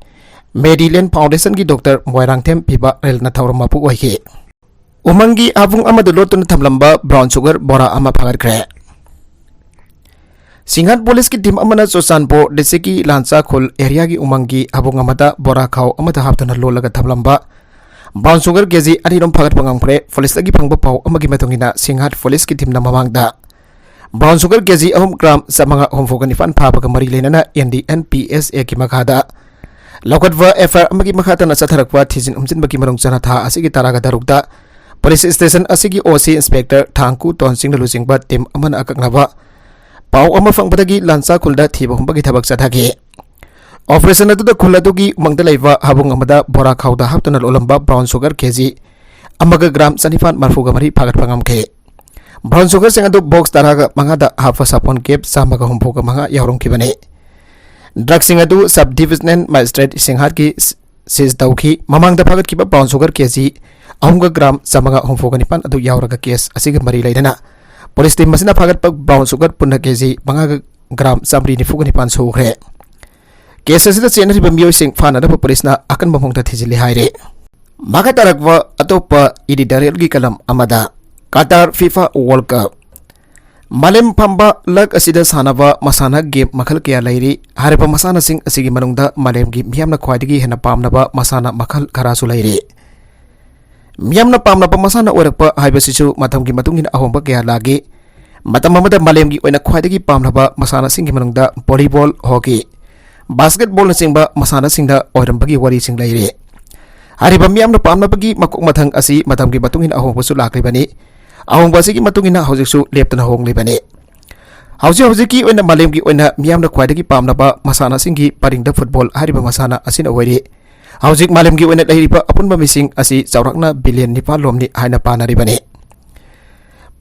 Medilane Foundation-ꯒꯤ Doctor Moirangthem ꯐꯤꯕꯥꯔꯦꯜꯅ ꯊꯧꯔꯝ ꯃꯄꯨ ꯑꯣꯏꯈꯤ꯫ ꯎꯃꯪꯒꯤ ꯍꯥꯕꯨꯡ ꯑꯃꯗ ꯂꯣꯠꯇꯨꯅ ꯊꯝꯂꯝꯕ brown sugar ꯕꯣꯔꯥ ꯑꯃ ꯐꯥꯒꯠꯈ꯭ꯔꯦ꯫ ꯁꯤꯡꯍꯥꯠ police-ꯀꯤ team ꯑꯃꯅ ꯆꯨꯔꯆꯥꯟꯄꯨꯔ district-ꯀꯤ ꯂꯥꯟꯆꯥꯈꯨꯜ area-ꯒꯤ ꯎꯃꯪꯒꯤ ꯍꯥꯕꯨꯡ ꯑꯃꯗ ꯕꯣꯔꯥ ꯈꯥꯎ ꯑꯃꯗ ꯍꯥꯞꯇꯨꯅ ꯂꯣꯠꯂꯒ ꯊꯝꯂꯝꯕ brown sugar K G ꯑꯅꯤꯔꯣꯝ ꯐꯥꯒꯠꯄ ꯉꯝꯈ꯭ꯔꯦ꯫ Police-ꯇꯒꯤ ꯐꯪꯕ ꯄꯥꯎ ꯑꯃꯒꯤ ꯃꯇꯨꯡ ꯏꯟꯅ ꯁꯤꯡꯍꯥꯠ police-ꯀꯤ team-ꯅ ꯃꯃꯥꯡꯗ brown sugar K G ꯑꯍꯨꯝ gram ꯆꯥꯃꯉꯥ ꯍꯨꯝꯐꯨꯒ ꯅꯤꯄꯥꯟ ꯐꯥꯕꯒ ꯃꯔꯤ ꯂꯩꯅꯅ M D N P S A-ꯒꯤ ꯃꯈꯥꯗ ꯂꯧꯈꯠꯄ F I R ꯑꯃꯒꯤ ꯃꯈꯥ ꯇꯥꯅ ꯆꯠꯊꯔꯛꯄ ꯊꯤꯖꯤꯟ ꯍꯨꯝꯖꯤꯟꯕꯒꯤ ꯃꯅꯨꯡ ꯆꯟꯅ ꯊꯥ ꯑꯁꯤꯒꯤ ꯇꯔꯥꯒ ꯇꯔꯨꯛꯇ ꯄꯨꯂꯤꯁ ꯁ꯭ꯇꯦꯁꯟ ꯑꯁꯤꯒꯤ ꯑꯣ ꯁꯤ ꯏꯟꯁꯄꯦꯛꯇꯔ ꯊꯥꯡꯀꯨ ꯇꯣꯟꯁꯤꯡꯅ ꯂꯨꯆꯤꯡꯕ ꯇꯤꯝ ꯑꯃꯅ ꯑꯀꯛꯅꯕ ꯄꯥꯎ ꯑꯃ ꯐꯪꯕꯗꯒꯤ ꯂꯥꯟꯆꯥ ꯈꯨꯜꯗ ꯊꯤꯕ ꯍꯨꯝꯕꯒꯤ ꯊꯕꯛ ꯆꯠꯊꯈꯤ꯫ ꯑꯣꯄꯔꯦꯁꯟ ꯑꯗꯨꯗ ꯈꯨꯜ ꯑꯗꯨꯒꯤ ꯎꯃꯪꯗ ꯂꯩꯕ ꯍꯥꯕꯨꯡ ꯑꯃꯗ ꯕꯣꯔꯥ ꯈꯥꯎꯗ ꯍꯥꯞꯇꯨꯅ ꯂꯣꯜꯂꯝꯕ ꯕ꯭ꯔꯥꯎꯟ ꯁꯨꯒꯔ ꯀꯦꯖꯤ ꯑꯃꯒ ꯒ꯭ꯔꯥꯝ ꯆꯅꯤꯄꯥꯟ ꯃꯔꯐꯨꯒ ꯃꯔꯤ ꯐꯥꯒꯠꯄ ꯉꯝꯈꯤ꯫ ꯕ꯭ꯔꯥꯎꯟ ꯁꯨꯒꯔꯁꯤꯡ ꯑꯗꯨ ꯕꯣꯛꯁ ꯇꯔꯥꯒ ꯃꯉꯥꯗ ꯍꯥꯞꯄ ꯁꯥꯄꯣꯟ ꯀꯦꯞ ꯆꯥꯝꯃꯒ ꯍꯨꯝꯐꯨꯒ ꯃꯉꯥ ꯌꯥꯎꯔꯝꯈꯤꯕꯅꯤ꯫ ꯗ꯭ꯔꯒꯁꯤꯡ ꯑꯗꯨ ꯁꯕ ꯗꯤꯚꯤꯖꯅꯦꯜ ꯃꯦꯖꯤꯁꯇ꯭ꯔꯦꯠ ꯁꯤꯡꯍꯥꯠꯀꯤ ꯁꯤꯖ ꯇꯧꯈꯤ꯫ ꯃꯃꯥꯡꯗ ꯐꯥꯒꯠꯈꯤꯕ ꯕ꯭ꯔꯥꯎꯟ ꯁꯨꯒꯔ ꯀꯦꯖꯤ ꯑꯍꯨꯝꯒ ꯒ꯭ꯔꯥꯝ ꯆꯥꯝꯃꯉꯥ ꯍꯨꯝꯐꯨꯒ ꯅꯤꯄꯥꯟ ꯑꯗꯨ ꯌꯥꯎꯔꯒ ꯀꯦꯁ ꯑꯁꯤꯒ ꯃꯔꯤ ꯂꯩꯅꯅ ꯄꯨꯂꯤꯁ ꯇꯤꯝ ꯑꯁꯤꯅ ꯐꯥꯒꯠꯄ ꯕ꯭ꯔꯥꯎꯟ ꯁꯨꯒꯔ ꯄꯨꯟꯅ ꯀꯦꯖꯤ ꯃꯉꯥꯒ ꯒ꯭ꯔꯥꯝ ꯆꯥꯝꯃꯔꯤ ꯅꯤꯐꯨꯒ ꯅꯤꯄꯥꯟ ꯁꯨꯈ꯭ꯔꯦ꯫ ꯀꯦꯁ ꯑꯁꯤꯗ ꯆꯦꯟꯅꯔꯤꯕ ꯃꯤꯑꯣꯏꯁꯤꯡ ꯐꯥꯅꯅꯕ ꯄꯨꯂꯤꯁꯅ ꯑꯀꯟꯕ ꯃꯑꯣꯡꯗ ꯊꯤꯖꯤꯜꯂꯤ ꯍꯥꯏꯔꯤ꯫ ꯃꯈꯥ ꯇꯥꯔꯛꯄ ꯑꯇꯣꯞꯄ ꯏꯗꯤꯇꯣꯔꯤꯌꯦꯜꯒꯤ ꯀꯂꯝ ꯑꯃꯗ, ꯀꯇꯥꯔ ꯐꯤꯐꯥ ꯋꯥꯔꯜꯗ ꯀꯞ꯫ ꯃꯥꯂꯦꯝ ꯐꯝꯕ ꯂꯛ ꯑꯁꯤꯗ ꯁꯥꯟꯅꯕ ꯃꯁꯥꯟꯅ ꯒꯦꯝ ꯃꯈꯜ ꯀꯌꯥ ꯂꯩꯔꯤ꯫ ꯍꯥꯏꯔꯤꯕ ꯃꯁꯥꯟꯅꯁꯤꯡ ꯑꯁꯤꯒꯤ ꯃꯅꯨꯡꯗ ꯃꯥꯂꯦꯝꯒꯤ ꯃꯤꯌꯥꯝꯅ ꯈ꯭ꯋꯥꯏꯗꯒꯤ ꯍꯦꯟꯅ ꯄꯥꯝꯅꯕ ꯃꯁꯥꯟꯅ ꯃꯈꯜ ꯈꯔꯁꯨ ꯂꯩꯔꯤ꯫ ꯃꯤꯌꯥꯝꯅ ꯄꯥꯝꯅꯕ ꯃꯁꯥꯟꯅ ꯑꯣꯏꯔꯛꯄ ꯍꯥꯏꯕꯁꯤꯁꯨ ꯃꯇꯝꯒꯤ ꯃꯇꯨꯡ ꯏꯟꯅ ꯑꯍꯣꯡꯕ ꯀꯌꯥ ꯂꯥꯛꯏ꯫ ꯃꯇꯝ ꯑꯃꯗ ꯃꯥꯂꯦꯝꯒꯤ ꯑꯣꯏꯅ ꯈ꯭ꯋꯥꯏꯗꯒꯤ ꯄꯥꯝꯅꯕ ꯃꯁꯥꯟꯅꯁꯤꯡꯒꯤ ꯃꯅꯨꯡꯗ ꯚꯣꯂꯤꯕꯣꯜ, ꯍꯣꯀꯤ, ꯕꯥꯁꯀꯦꯠꯕꯣꯜꯅꯆꯤꯡꯕ ꯃꯁꯥꯟꯅꯁꯤꯡꯗ ꯑꯣꯏꯔꯝꯕꯒꯤ ꯋꯥꯔꯤꯁꯤꯡ ꯂꯩꯔꯤ꯫ ꯍꯥꯏꯔꯤꯕ ꯃꯤꯌꯥꯝꯅ ꯄꯥꯝꯅꯕꯒꯤ ꯃꯀꯣꯛ ꯃꯊꯪ ꯑꯁꯤ ꯃꯇꯝꯒꯤ ꯃꯇꯨꯡ ꯏꯟꯅ ꯑꯍꯣꯡꯕꯁꯨ ꯂꯥꯛꯂꯤꯕꯅꯤ꯫ ꯑꯍꯣꯡꯕ ꯑꯁꯤꯒꯤ ꯃꯇꯨꯡ ꯏꯟꯅ ꯍꯧꯖꯤꯛꯁꯨ ꯂꯦꯞꯇꯅ ꯍꯣꯡꯂꯤꯕꯅꯤ꯫ ꯍꯧꯖꯤꯛ ꯍꯧꯖꯤꯛꯀꯤ ꯑꯣꯏꯅ ꯃꯥꯂꯦꯝꯒꯤ ꯑꯣꯏꯅ ꯃꯤꯌꯥꯝꯅ ꯈ꯭ꯋꯥꯏꯗꯒꯤ ꯄꯥꯝꯅꯕ ꯃꯁꯥꯟꯅꯁꯤꯡꯒꯤ ꯄꯔꯤꯡꯗ ꯐꯨꯠꯕꯣꯜ ꯍꯥꯏꯔꯤꯕ ꯃꯁꯥꯟꯅ ꯑꯁꯤꯅ ꯑꯣꯏꯔꯤ꯫ ꯍꯧꯖꯤꯛ ꯃꯥꯂꯦꯝꯒꯤ ꯑꯣꯏꯅ ꯂꯩꯔꯤꯕ ꯑꯄꯨꯟꯕ ꯃꯤꯁꯤꯡ ꯑꯁꯤ ꯆꯥꯎꯔꯥꯛꯅ ꯕꯤꯂꯤꯌꯟ ꯅꯤꯄꯥꯜ ꯂꯣꯝꯅꯤ ꯍꯥꯏꯅ ꯄꯥꯅꯔꯤꯕꯅꯤ꯫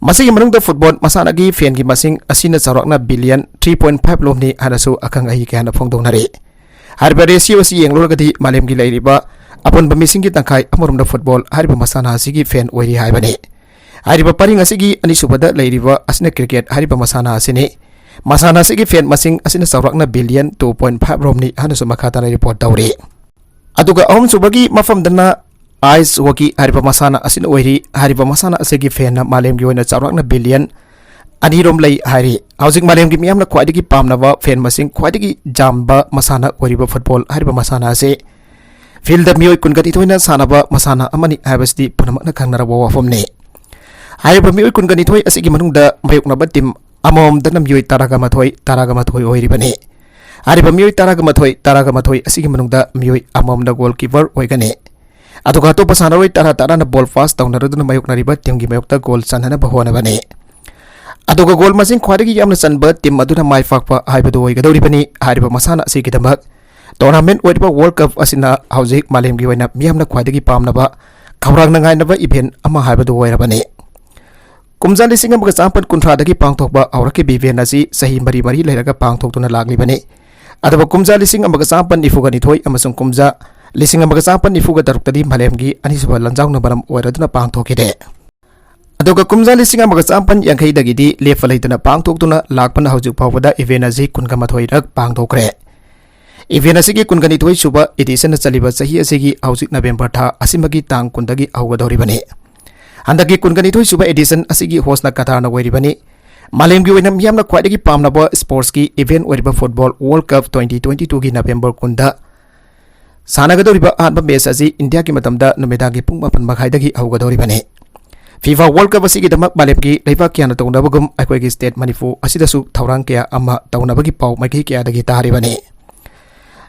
ꯃꯁꯤꯒꯤ ꯃꯅꯨꯡꯗ ꯐꯨꯠꯕꯣꯜ ꯃꯁꯥꯟꯅꯒꯤ ꯐꯦꯟꯒꯤ ꯃꯁꯤꯡ ꯑꯁꯤꯅ ꯆꯥꯎꯔꯥꯛꯅ ꯕꯤꯂꯤꯌꯟ ꯊ꯭ꯔꯤ ꯄꯣꯏꯟ ꯐꯥꯏꯚ ꯂꯣꯝꯅꯤ ꯍꯥꯏꯅꯁꯨ ꯑꯈꯪ ꯑꯍꯩ ꯀꯌꯥꯅ ꯐꯣꯡꯗꯣꯛꯅꯔꯤ꯫ ꯍꯥꯏꯔꯤꯕ ꯔꯦꯁꯤꯌꯣ ꯑꯁꯤ ꯌꯦꯡꯂꯨꯔꯒꯗꯤ ꯃꯥꯂꯦꯝꯒꯤ ꯂꯩꯔꯤꯕ ꯑꯄꯨꯟꯕ ꯃꯤꯁꯤꯡꯒꯤ ꯇꯪꯈꯥꯏ ꯑꯃꯔꯣꯝꯗ ꯐꯨꯠꯕꯣꯜ ꯍꯥꯏꯔꯤꯕ ꯃꯁꯥꯟꯅ ꯑꯁꯤꯒꯤ ꯐꯦꯟ ꯑꯣꯏꯔꯤ ꯍꯥꯏꯕꯅꯤ꯫ ꯍꯥꯏꯔꯤꯕ ꯄꯔꯤꯡ ꯑꯁꯤꯒꯤ ꯑꯅꯤꯁꯨꯕꯗ ꯂꯩꯔꯤꯕ ꯑꯁꯤꯅ ꯀ꯭ꯔꯤꯀꯦꯠ ꯍꯥꯏꯔꯤꯕ ꯃꯁꯥꯟꯅ ꯑꯁꯤꯅꯤ꯫ ꯃꯁꯥꯟꯅ ꯑꯁꯤꯒꯤ ꯐꯦꯟ ꯃꯁꯤꯡ ꯑꯁꯤꯅ ꯆꯥꯎꯔꯥꯛꯅ ꯕꯤꯂꯤꯌꯟ ꯇꯨ ꯄꯣꯏꯟ ꯐꯥꯏꯚ ꯔꯣꯝꯅꯤ ꯍꯥꯏꯅꯁꯨ ꯃꯈꯥ ꯇꯥꯅ ꯔꯤꯄꯣꯔꯠ ꯇꯧꯔꯤ꯫ ꯑꯗꯨꯒ ꯑꯍꯨꯝꯁꯨꯕꯒꯤ ꯃꯐꯝꯗꯅ ꯑꯥꯏꯁ ꯍꯣꯀꯤ ꯍꯥꯏꯔꯤꯕ ꯃꯁꯥꯟꯅ ꯑꯁꯤꯅ ꯑꯣꯏꯔꯤ꯫ ꯍꯥꯏꯔꯤꯕ ꯃꯁꯥꯟꯅ ꯑꯁꯤꯒꯤ ꯐꯦꯟꯅ ꯃꯥꯂꯦꯝꯒꯤ ꯑꯣꯏꯅ ꯆꯥꯎꯔꯥꯛꯅ ꯕꯤꯂꯤꯌꯟ ꯑꯅꯤꯔꯣꯝ ꯂꯩ ꯍꯥꯏꯔꯤ꯫ ꯍꯧꯖꯤꯛ ꯃꯥꯂꯦꯝꯒꯤ ꯃꯤꯌꯥꯝꯅ ꯈ꯭ꯋꯥꯏꯗꯒꯤ ꯄꯥꯝꯅꯕ ꯐꯦꯟ ꯃꯁꯤꯡ ꯈ꯭ꯋꯥꯏꯗꯒꯤ ꯌꯥꯝꯕ ꯃꯁꯥꯟꯅ ꯑꯣꯏꯔꯤꯕ ꯐꯨꯠꯕꯣꯜ ꯍꯥꯏꯔꯤꯕ ꯃꯁꯥꯟꯅ ꯑꯁꯤ ꯐꯤꯜꯗ ꯃꯤꯑꯣꯏ ꯀꯨꯟꯒ ꯅꯤꯊꯣꯏꯅ ꯁꯥꯟꯅꯕ ꯃꯁꯥꯟꯅ ꯑꯃꯅꯤ ꯍꯥꯏꯕꯁꯤꯗꯤ ꯄꯨꯝꯅꯃꯛꯅ ꯈꯪꯅꯔꯕ ꯋꯥꯐꯝꯅꯤ꯫ ꯍꯥꯏꯔꯤꯕ ꯃꯤꯑꯣꯏ ꯀꯨꯟꯒ ꯅꯤꯊꯣꯏ ꯑꯁꯤꯒꯤ ꯃꯅꯨꯡꯗ ꯃꯥꯌꯣꯛꯅꯕ ꯇꯤꯝ ꯑꯃꯃꯝꯗꯅ ꯃꯤꯑꯣꯏ ꯇꯔꯥꯒ ꯃꯥꯊꯣꯏ, ꯇꯔꯥꯒ ꯃꯥꯊꯣꯏ ꯑꯣꯏꯔꯤꯕꯅꯤ꯫ ꯍꯥꯏꯔꯤꯕ ꯃꯤꯑꯣꯏ ꯇꯔꯥꯒ ꯃꯥꯊꯣꯏ, ꯇꯔꯥꯒ ꯃꯥꯊꯣꯏ ꯑꯁꯤꯒꯤ ꯃꯅꯨꯡꯗ ꯃꯤꯑꯣꯏ ꯑꯃꯃꯝꯅ ꯒꯣꯜꯀꯤꯄꯔ ꯑꯣꯏꯒꯅꯤ꯫ ꯑꯗꯨꯒ ꯑꯇꯣꯞꯄ ꯁꯥꯟꯅꯔꯣꯏ ꯇꯔꯥ ꯇꯔꯥꯅ ꯕꯣꯜ ꯄꯥꯁ ꯇꯧꯅꯔꯗꯨꯅ ꯃꯥꯌꯣꯛꯅꯔꯤꯕ ꯇꯤꯝꯒꯤ ꯃꯥꯌꯣꯛꯇ ꯒꯣꯜ ꯆꯟꯅꯅꯕ ꯍꯣꯠꯅꯕꯅꯤ꯫ ꯑꯗꯨꯒ ꯒꯣꯜ ꯃꯁꯤꯡ ꯈ꯭ꯋꯥꯏꯗꯒꯤ ꯌꯥꯝꯅ ꯆꯟꯕ ꯇꯤꯝ ꯑꯗꯨꯅ ꯃꯥꯏ ꯄꯥꯛꯄ ꯍꯥꯏꯕꯗꯨ ꯑꯣꯏꯒꯗꯧꯔꯤꯕꯅꯤ꯫ ꯍꯥꯏꯔꯤꯕ ꯃꯁꯥꯟꯅ ꯑꯁꯤꯒꯤꯗꯃꯛ ꯇꯣꯔꯅꯥꯃꯦꯟ ꯑꯣꯏꯔꯤꯕ ꯋꯥꯔꯜ ꯀꯞ ꯑꯁꯤꯅ ꯍꯧꯖꯤꯛ ꯃꯥꯂꯦꯝꯒꯤ ꯑꯣꯏꯅ ꯃꯤꯌꯥꯝꯅ ꯈ꯭ꯋꯥꯏꯗꯒꯤ ꯄꯥꯝꯅꯕ, ꯈꯧꯔꯥꯡꯅ ꯉꯥꯏꯅꯕ ꯏꯚꯦꯟ ꯑꯃ ꯍꯥꯏꯕꯗꯨ ꯑꯣꯏꯔꯕꯅꯤ꯫ ꯀꯨꯝꯖꯥ ꯂꯤꯁꯤꯡ ꯑꯃꯒ ꯆꯥꯃꯥꯄꯟ ꯀꯨꯟꯊ꯭ꯔꯥꯗꯒꯤ ꯄꯥꯡꯊꯣꯛꯄ ꯍꯧꯔꯛꯈꯤꯕ ꯏꯚꯦꯟ ꯑꯁꯤ ꯆꯍꯤ ꯃꯔꯤ ꯃꯔꯤ ꯂꯩꯔꯒ ꯄꯥꯡꯊꯣꯛꯇꯨꯅ ꯂꯥꯛꯂꯤꯕꯅꯤ꯫ ꯑꯗꯨꯕꯨ ꯀꯨꯝꯖꯥ ꯂꯤꯁꯤꯡ ꯑꯃꯒ ꯆꯥꯃꯥꯄꯟ ꯅꯤꯐꯨꯒ ꯅꯤꯊꯣꯏ ꯑꯃꯁꯨꯡ ꯀꯨꯝꯖꯥ ꯂꯤꯁꯤꯡ ꯑꯃꯒ ꯆꯥꯃꯥꯄꯟ ꯅꯤꯐꯨꯒ ꯇꯔꯨꯛꯇꯗꯤ ꯃꯥꯂꯦꯝꯒꯤ ꯑꯅꯤꯁꯨꯕ ꯂꯥꯟꯖꯥꯎꯅ ꯃꯔꯝ ꯑꯣꯏꯔꯗꯨꯅ ꯄꯥꯡꯊꯣꯛꯈꯤꯗꯦ꯫ ꯑꯗꯨꯒ ꯀꯨꯝꯖꯥ ꯂꯤꯁꯤꯡ ꯑꯃꯒ ꯆꯥꯃꯥꯄꯟ ꯌꯥꯡꯈꯩꯗꯒꯤꯗꯤ ꯂꯦꯞꯄ ꯂꯩꯇꯅ ꯄꯥꯡꯊꯣꯛꯇꯨꯅ ꯂꯥꯛꯄꯅ ꯍꯧꯖꯤꯛ ꯐꯥꯎꯕꯗ ꯏꯚꯦꯟ ꯑꯁꯤ ꯀꯨꯟꯒ ꯃꯥꯊꯣꯏꯔꯛ ꯄꯥꯡꯊꯣꯛꯈ꯭ꯔꯦ꯫ ꯏꯚꯦꯟ ꯑꯁꯤꯒꯤ ꯀꯨꯟꯒ ꯅꯤꯊꯣꯏ ꯁꯨꯕ ꯏꯗꯤꯁꯟꯅ ꯆꯠꯂꯤꯕ ꯆꯍꯤ ꯑꯁꯤꯒꯤ ꯍꯧꯖꯤꯛ ꯅꯕꯦꯝꯕꯔ ꯊꯥ ꯑꯁꯤꯃꯒꯤ ꯇꯥꯡ ꯀꯨꯟꯗꯒꯤ ꯍꯧꯒꯗꯧꯔꯤꯕꯅꯤ꯫ ꯍꯟꯗꯛꯀꯤ ꯀꯨꯟꯒ ꯅꯤꯊꯣꯏ ꯁꯨꯕ ꯏꯗꯤꯁꯟ ꯑꯁꯤꯒꯤ ꯍꯣꯁꯅ ꯀꯇꯥꯔꯅ ꯑꯣꯏꯔꯤꯕꯅꯤ꯫ ꯃꯥꯂꯦꯝꯒꯤ ꯑꯣꯏꯅ ꯃꯤꯌꯥꯝꯅ ꯈ꯭ꯋꯥꯏꯗꯒꯤ ꯄꯥꯝꯅꯕ ꯁ꯭ꯄꯣꯔꯠꯁꯀꯤ ꯏꯚꯦꯟ ꯑꯣꯏꯔꯤꯕ football world cup twenty twenty ꯇꯨꯒꯤ ꯅꯕꯦꯝꯕꯔ ꯀꯨꯟꯗ ꯁꯥꯟꯅꯒꯗꯧꯔꯤꯕ ꯑꯍꯥꯟꯕ ꯃꯦꯆ ꯑꯁꯤ ꯏꯟꯗꯤꯌꯥꯒꯤ ꯃꯇꯝꯗ ꯅꯨꯃꯤꯗꯥꯡꯒꯤ ꯄꯨꯡ ꯃꯥꯄꯟ ꯃꯈꯥꯏꯗꯒꯤ ꯍꯧꯒꯗꯧꯔꯤꯕꯅꯤ꯫ ꯐꯤꯐꯥ ꯋꯥꯔꯜ ꯀꯞ ꯑꯁꯤꯒꯤꯗꯃꯛ ꯃꯥꯂꯦꯝꯒꯤ ꯂꯩꯕꯥꯛ ꯀꯌꯥꯅ ꯇꯧꯅꯕꯒꯨꯝ ꯑꯩꯈꯣꯏꯒꯤ ꯁ꯭ꯇꯦꯠ ꯃꯅꯤꯄꯨꯔ ꯑꯁꯤꯗꯁꯨ ꯊꯧꯔꯥꯡ ꯀꯌꯥ ꯑꯃ ꯇꯧꯅꯕꯒꯤ ꯄꯥꯎ ꯃꯥꯏꯀꯩ ꯀꯌꯥꯗꯒꯤ ꯇꯥꯔꯤꯕꯅꯤ꯫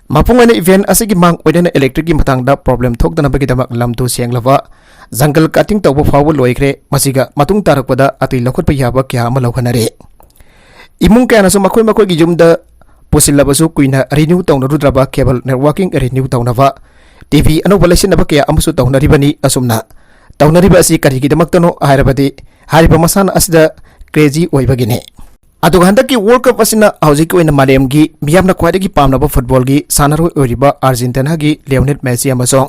ꯃꯄꯨꯡ ꯑꯣꯏꯅ ꯏꯚꯦꯟ ꯑꯁꯤꯒꯤ ꯃꯥꯡ ꯑꯣꯏꯅꯅ ꯏꯂꯦꯛꯇ꯭ꯔꯤꯛꯀꯤ ꯃꯇꯥꯡꯗ ꯄ꯭ꯔꯣꯕ꯭ꯂꯦꯝ ꯊꯣꯛꯇꯅꯕꯒꯤꯗꯃꯛ ꯂꯝꯗꯨ ꯁꯦꯡꯂꯕ ꯖꯪꯒꯜ ꯀꯠꯇꯤꯡ ꯇꯧꯕ ꯐꯥꯎꯕ ꯂꯣꯏꯈ꯭ꯔꯦ꯫ ꯃꯁꯤꯒ ꯃꯇꯨꯡ ꯇꯥꯔꯛꯄꯗ ꯑꯇꯩ ꯂꯧꯈꯠꯄ ꯌꯥꯕ ꯀꯌꯥ ꯑꯃ ꯂꯧꯈꯠꯅꯔꯦ꯫ ꯏꯃꯨꯡ ꯀꯌꯥꯅꯁꯨ ꯃꯈꯣꯏ ꯃꯈꯣꯏꯒꯤ ꯌꯨꯝꯗ ꯄꯨꯁꯤꯜꯂꯕꯁꯨ ꯀꯨꯏꯅ ꯔꯤꯅ꯭ꯌꯨ ꯇꯧꯅꯔꯨꯗ꯭ꯔꯕ ꯀꯦꯕꯜ ꯅꯦꯠꯋꯥꯔꯀꯤꯡ ꯔꯤꯅ꯭ꯌꯨ ꯇꯧꯅꯕ, ꯇꯤꯚꯤ ꯑꯅꯧꯕ ꯂꯩꯁꯤꯟꯅꯕ ꯀꯌꯥ ꯑꯃꯁꯨ ꯇꯧꯅꯔꯤꯕꯅꯤ꯫ ꯑꯁꯨꯝꯅ ꯇꯧꯅꯔꯤꯕ ꯑꯁꯤ ꯀꯔꯤꯒꯤꯗꯃꯛꯇꯅꯣ ꯍꯥꯏꯔꯕꯗꯤ ꯍꯥꯏꯔꯤꯕ ꯃꯁꯥꯟꯅ ꯑꯁꯤꯗ ꯀ꯭ꯔꯦꯖꯤ ꯑꯣꯏꯕꯒꯤꯅꯤ꯫ ꯑꯗꯨꯒ ꯍꯟꯗꯛꯀꯤ ꯋꯥꯔꯜ ꯀꯞ ꯑꯁꯤꯅ ꯍꯧꯖꯤꯛꯀꯤ ꯑꯣꯏꯅ ꯃꯥꯂꯦꯝꯒꯤ ꯃꯤꯌꯥꯝꯅ ꯈ꯭ꯋꯥꯏꯗꯒꯤ ꯄꯥꯝꯅꯕ ꯐꯨꯠꯕꯣꯜꯒꯤ ꯁꯥꯟꯅꯔꯣꯏ ꯑꯣꯏꯔꯤꯕ ꯑꯥꯔꯖꯦꯟꯇꯤꯅꯥꯒꯤ ꯂꯤꯑꯣꯅꯦꯜ ꯃꯦꯁꯤ ꯑꯃꯁꯨꯡ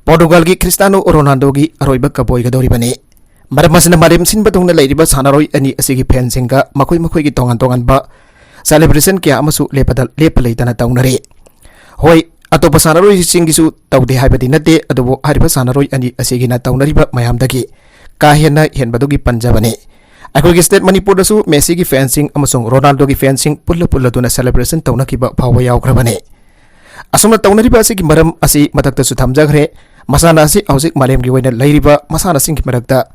ꯄꯣꯔꯇꯨꯒꯜꯒꯤ ꯈ꯭ꯔꯤꯁꯇꯤꯌꯥꯅꯣ ꯔꯣꯅꯥꯜꯗꯣꯒꯤ ꯑꯔꯣꯏꯕ ꯀꯞ ꯑꯣꯏꯒꯗꯧꯔꯤꯕꯅꯤ꯫ ꯃꯔꯝ ꯑꯁꯤꯅ ꯃꯥꯂꯦꯝ ꯁꯤꯟꯕ ꯊꯨꯡꯅ ꯂꯩꯔꯤꯕ ꯁꯥꯟꯅꯔꯣꯏ ꯑꯅꯤ ꯑꯁꯤꯒꯤ ꯐꯦꯟꯁꯤꯡꯒ ꯃꯈꯣꯏ ꯃꯈꯣꯏꯒꯤ ꯇꯣꯉꯥꯟ ꯇꯣꯉꯥꯟꯕ ꯁꯦꯂꯦꯕ꯭ꯔꯦꯁꯟ ꯀꯌꯥ ꯑꯃꯁꯨ ꯂꯦꯞꯄꯗ-, ꯂꯦꯞꯄ ꯂꯩꯇꯅ ꯇꯧꯅꯔꯤ꯫ ꯍꯣꯏ, ꯑꯇꯣꯞꯄ ꯁꯥꯟꯅꯔꯣꯏꯁꯤꯡꯒꯤꯁꯨ ꯇꯧꯗꯦ ꯍꯥꯏꯕꯗꯤ ꯅꯠꯇꯦ, ꯑꯗꯨꯕꯨ ꯍꯥꯏꯔꯤꯕ ꯁꯥꯟꯅꯔꯣꯏ ꯑꯅꯤ ꯑꯁꯤꯒꯤꯅ ꯇꯧꯅꯔꯤꯕ ꯃꯌꯥꯝꯗꯒꯤ ꯀꯥ ꯍꯦꯟꯅ ꯍꯦꯟꯕꯗꯨꯒꯤ ꯄꯟꯖꯕꯅꯤ꯫ ꯑꯩꯈꯣꯏꯒꯤ ꯁ꯭ꯇꯦꯠ ꯃꯅꯤꯄꯨꯔꯗꯁꯨ ꯃꯦꯁꯤꯒꯤ ꯐꯦꯟꯁꯤꯡ ꯑꯃꯁꯨꯡ ꯔꯣꯅꯥꯜꯗꯣꯒꯤ ꯐꯦꯟꯁꯤꯡ ꯄꯨꯜꯂ ꯄꯨꯜꯂꯗꯨꯅ ꯁꯦꯂꯦꯕ꯭ꯔꯦꯁꯟ ꯇꯧꯅꯈꯤꯕ ꯐꯥꯎꯕ ꯌꯥꯎꯈ꯭ꯔꯕꯅꯤ꯫ ꯑꯁꯨꯝꯅ ꯇꯧꯅꯔꯤꯕ ꯑꯁꯤꯒꯤ ꯃꯔꯝ ꯑꯁꯤ ꯃꯊꯛꯇꯁꯨ ꯊꯝꯖꯈ꯭ꯔꯦ꯫ ꯃꯁꯥꯟꯅ ꯑꯁꯤ ꯍꯧꯖꯤꯛ ꯃꯥꯂꯦꯝꯒꯤ ꯑꯣꯏꯅ ꯂꯩꯔꯤꯕ ꯃꯁꯥꯟꯅꯁꯤꯡꯒꯤ ꯃꯔꯛꯇ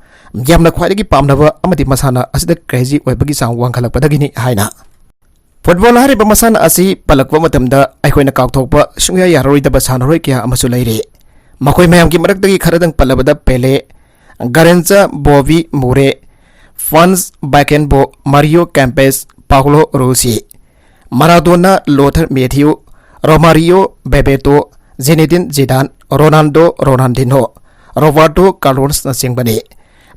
ꯌꯥꯝꯅ ꯈ꯭ꯋꯥꯏꯗꯒꯤ ꯄꯥꯝꯅꯕ ꯑꯃꯗꯤ ꯃꯁꯥꯟꯅ ꯑꯁꯤꯗ ꯀ꯭ꯔꯦꯖꯤ ꯑꯣꯏꯕꯒꯤ ꯆꯥꯡ ꯋꯥꯡꯈꯠꯂꯛꯄꯗꯒꯤꯅꯤ ꯍꯥꯏꯅ꯫ ꯐꯨꯠꯕꯣꯜ ꯍꯥꯏꯔꯤꯕ ꯃꯁꯥꯟꯅ ꯑꯁꯤ ꯄꯜꯂꯛꯄ ꯃꯇꯝꯗ ꯑꯩꯈꯣꯏꯅ ꯀꯥꯎꯊꯣꯛꯄ ꯁꯨꯡꯌꯥ ꯌꯥꯔꯔꯣꯏꯗꯕ ꯁꯥꯟꯅꯔꯣꯏ ꯀꯌꯥ ꯑꯃꯁꯨ ꯂꯩꯔꯤ꯫ ꯃꯈꯣꯏ ꯃꯌꯥꯝꯒꯤ ꯃꯔꯛꯇꯒꯤ ꯈꯔꯗꯪ ꯄꯜꯂꯕꯗ ꯄꯦꯂꯦ, ꯒꯥꯔꯦꯟꯆꯥ, ꯕꯣꯕꯤ ꯃꯨꯔꯦ, ꯐ꯭ꯔꯥꯟꯁ ꯕꯥꯏꯀꯦꯟꯕꯣ, ꯃꯥꯔꯤꯑꯣ ꯀꯦꯝꯄꯦꯁ, ꯄꯥꯎꯂꯣ ꯔꯣꯁꯤ, ꯃꯥꯔꯥꯗꯣꯅꯥ, ꯂꯣꯊꯔ ꯃꯦꯊꯤꯌꯨ, ꯔꯣꯃꯥꯔꯤꯑꯣ, ꯕꯦꯕꯦꯇꯣ, ꯖꯤꯅꯦꯗꯤꯟ ꯖꯤꯗꯥꯟ, ꯔꯣꯅꯥꯜꯗꯣ, ꯔꯣꯅꯥꯜꯗꯤꯅꯣ, ꯔꯣꯕꯥꯔꯇꯣ ꯀꯥꯔꯂꯣꯁꯅꯆꯤꯡꯕꯅꯤ꯫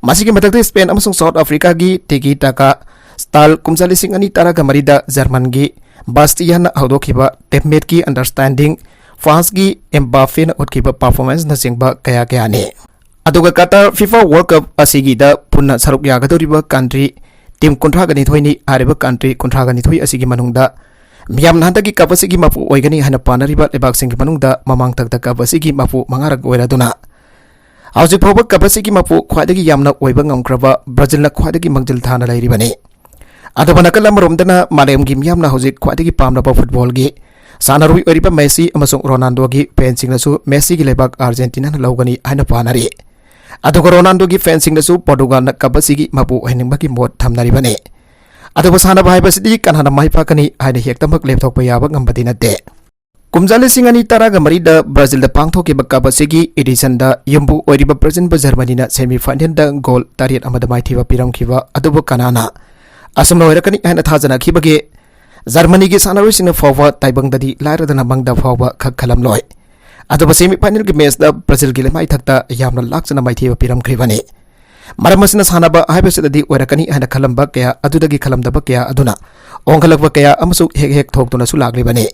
ꯃꯁꯤꯒꯤ ꯃꯊꯛꯇ ꯁ꯭ꯄꯦꯟ ꯑꯃꯁꯨꯡ ꯁꯥꯎꯠ ꯑꯐ꯭ꯔꯤꯀꯥꯒꯤ ꯇꯤꯀꯤ ꯇꯥꯀꯥ ꯁ꯭ꯇꯥꯏꯜ ꯀꯨꯝꯖꯥ ꯂꯤꯁꯤꯡ ꯑꯅꯤ ꯇꯔꯥꯒ ꯃꯔꯤꯗ ꯖꯔꯃꯟꯒꯤ ꯕꯥꯁꯇꯤꯌꯥꯟꯅ ꯍꯧꯗꯣꯛꯈꯤꯕ ꯇꯤꯝꯃꯦꯠꯀꯤ ꯑꯟꯗꯔꯁ꯭ꯇꯦꯟꯗꯤꯡ, ꯐ꯭ꯔꯥꯟꯁꯀꯤ ꯑꯦꯝꯕꯥꯐꯦꯅ ꯎꯠꯈꯤꯕ ꯄꯔꯐꯣꯔꯃꯦꯟꯁꯅꯆꯤꯡꯕ ꯀꯌꯥ ꯀꯌꯥꯅꯤ꯫ ꯑꯗꯨꯒ ꯀꯇꯥꯔ ꯐꯤꯐꯥ ꯋꯥꯔꯜ ꯀꯞ ꯑꯁꯤꯒꯤꯗ ꯄꯨꯟꯅ ꯁꯔꯨꯛ ꯌꯥꯒꯗꯧꯔꯤꯕ ꯀꯟꯇ꯭ꯔꯤ ꯇꯤꯝ ꯀꯨꯟꯊ꯭ꯔꯥꯒ ꯅꯤꯊꯣꯏꯅꯤ꯫ ꯍꯥꯏꯔꯤꯕ ꯀꯟꯇ꯭ꯔꯤ ꯀꯨꯟꯊ꯭ꯔꯥꯒ ꯅꯤꯊꯣꯏ ꯑꯁꯤꯒꯤ ꯃꯅꯨꯡꯗ ꯃꯤꯌꯥꯝꯅ ꯍꯟꯗꯛꯀꯤ ꯀꯞ ꯑꯁꯤꯒꯤ ꯃꯄꯨ ꯑꯣꯏꯒꯅꯤ ꯍꯥꯏꯅ ꯄꯥꯅꯔꯤꯕ ꯂꯩꯕꯥꯛꯁꯤꯡꯒꯤ ꯃꯅꯨꯡꯗ ꯃꯃꯥꯡ ꯊꯛꯇ ꯀꯞ ꯑꯁꯤꯒꯤ ꯃꯄꯨ ꯃꯉꯥꯔꯛ ꯑꯣꯏꯔꯗꯨꯅ ꯍꯧꯖꯤꯛ ꯐꯥꯎꯕ ꯀꯞ ꯑꯁꯤꯒꯤ ꯃꯄꯨ ꯈ꯭ꯋꯥꯏꯗꯒꯤ ꯌꯥꯝꯅ ꯑꯣꯏꯕ ꯉꯝꯈ꯭ꯔꯕ ꯕ꯭ꯔꯥꯖꯤꯜꯅ ꯈ꯭ꯋꯥꯏꯗꯒꯤ ꯃꯥꯡꯖꯤꯜ ꯊꯥꯅ ꯂꯩꯔꯤꯕꯅꯤ꯫ ꯑꯗꯨꯒ ꯅꯥꯀꯜ ꯑꯃꯔꯣꯝꯗꯅ ꯃꯥꯂꯦꯝꯒꯤ ꯃꯤꯌꯥꯝꯅ ꯍꯧꯖꯤꯛ ꯈ꯭ꯋꯥꯏꯗꯒꯤ ꯄꯥꯝꯅꯕ ꯐꯨꯠꯕꯣꯜꯒꯤ ꯁꯥꯟꯅꯔꯣꯏ ꯑꯣꯏꯔꯤꯕ ꯃꯦꯁꯤ ꯑꯃꯁꯨꯡ ꯔꯣꯅꯥꯜꯗꯣꯒꯤ ꯐꯦꯟꯁꯤꯡꯅꯁꯨ ꯃꯦꯁꯤꯒꯤ ꯂꯩꯕꯥꯛ ꯑꯥꯔꯖꯦꯟꯇꯤꯅꯥꯅ ꯂꯧꯒꯅꯤ ꯍꯥꯏꯅ ꯄꯥꯅꯔꯤ꯫ ꯑꯗꯨꯒ ꯔꯣꯅꯥꯜꯗꯣꯒꯤ ꯐꯦꯟꯁꯤꯡꯅꯁꯨ ꯄꯣꯔꯇꯨꯒꯥꯜꯅ ꯀꯞ ꯑꯁꯤꯒꯤ ꯃꯄꯨ ꯑꯣꯏꯍꯟꯅꯤꯡꯕꯒꯤ ꯃꯣꯠ ꯊꯝꯅꯔꯤꯕꯅꯤ꯫ ꯑꯗꯨꯕꯨ ꯁꯥꯟꯅꯕ ꯍꯥꯏꯕꯁꯤꯗꯤ ꯀꯅꯥꯅ ꯃꯥꯏ ꯄꯥꯛꯀꯅꯤ ꯍꯥꯏꯅ ꯍꯦꯛꯇꯃꯛ ꯂꯦꯞꯊꯣꯛꯄ ꯌꯥꯕ ꯉꯝꯕꯗꯤ ꯅꯠꯇꯦ꯫ ꯀꯨꯝꯖꯥ ꯂꯤꯁꯤꯡ ꯑꯅꯤ ꯇꯔꯥꯒ ꯃꯔꯤꯗ ꯕ꯭ꯔꯥꯖꯤꯜꯗ ꯄꯥꯡꯊꯣꯛꯈꯤꯕ ꯀꯞ ꯑꯁꯤꯒꯤ ꯏꯗꯤꯁꯟꯗ ꯌꯨꯝꯕꯨ ꯑꯣꯏꯔꯤꯕ ꯕ꯭ꯔꯥꯖꯤꯜꯕꯨ ꯖꯔꯃꯅꯤꯅ ꯁꯦꯃꯤ ꯐꯥꯏꯅꯦꯜꯗ ꯒꯣꯜ ꯇꯔꯦꯠ ꯑꯃꯗ ꯃꯥꯏꯊꯤꯕ ꯄꯤꯔꯝꯈꯤꯕ ꯑꯗꯨꯕꯨ ꯀꯅꯥꯅ ꯑꯁꯨꯝꯅ ꯑꯣꯏꯔꯛꯀꯅꯤ ꯍꯥꯏꯅ ꯊꯥꯖꯅꯈꯤꯕꯒꯦ? ꯖꯔꯃꯅꯤꯒꯤ ꯁꯥꯟꯅꯔꯣꯏꯁꯤꯡꯅ ꯐꯥꯎꯕ ꯇꯥꯏꯕꯪꯗꯗꯤ ꯂꯥꯏꯔꯗꯅ ꯃꯪꯗ ꯐꯥꯎꯕ ꯈꯛ ꯈꯜꯂꯝꯂꯣꯏ꯫ ꯑꯗꯨꯕꯨ ꯁꯦꯃꯤ ꯐꯥꯏꯅꯦꯜꯒꯤ ꯃꯦꯆꯇ ꯕ꯭ꯔꯥꯖꯤꯜꯒꯤ ꯂꯩꯃꯥꯏꯊꯛꯇ ꯌꯥꯝꯅ ꯂꯥꯛꯆꯅ ꯃꯥꯏꯊꯤꯕ ꯄꯤꯔꯝꯈ꯭ꯔꯤꯕꯅꯤ꯫ ꯃꯔꯝ ꯑꯁꯤꯅ ꯁꯥꯟꯅꯕ ꯍꯥꯏꯕꯁꯤꯗꯗꯤ ꯑꯣꯏꯔꯛꯀꯅꯤ ꯍꯥꯏꯅ ꯈꯜꯂꯝꯕ ꯀꯌꯥ ꯑꯗꯨꯗꯒꯤ ꯈꯜꯂꯝꯗꯕ ꯀꯌꯥ ꯑꯗꯨꯅ ꯑꯣꯟꯈꯠꯂꯛꯄ ꯀꯌꯥ ꯑꯃꯁꯨ ꯍꯦꯛ ꯍꯦꯛ ꯊꯣꯛꯇꯨꯅꯁꯨ ꯂꯥꯛꯂꯤꯕꯅꯤ꯫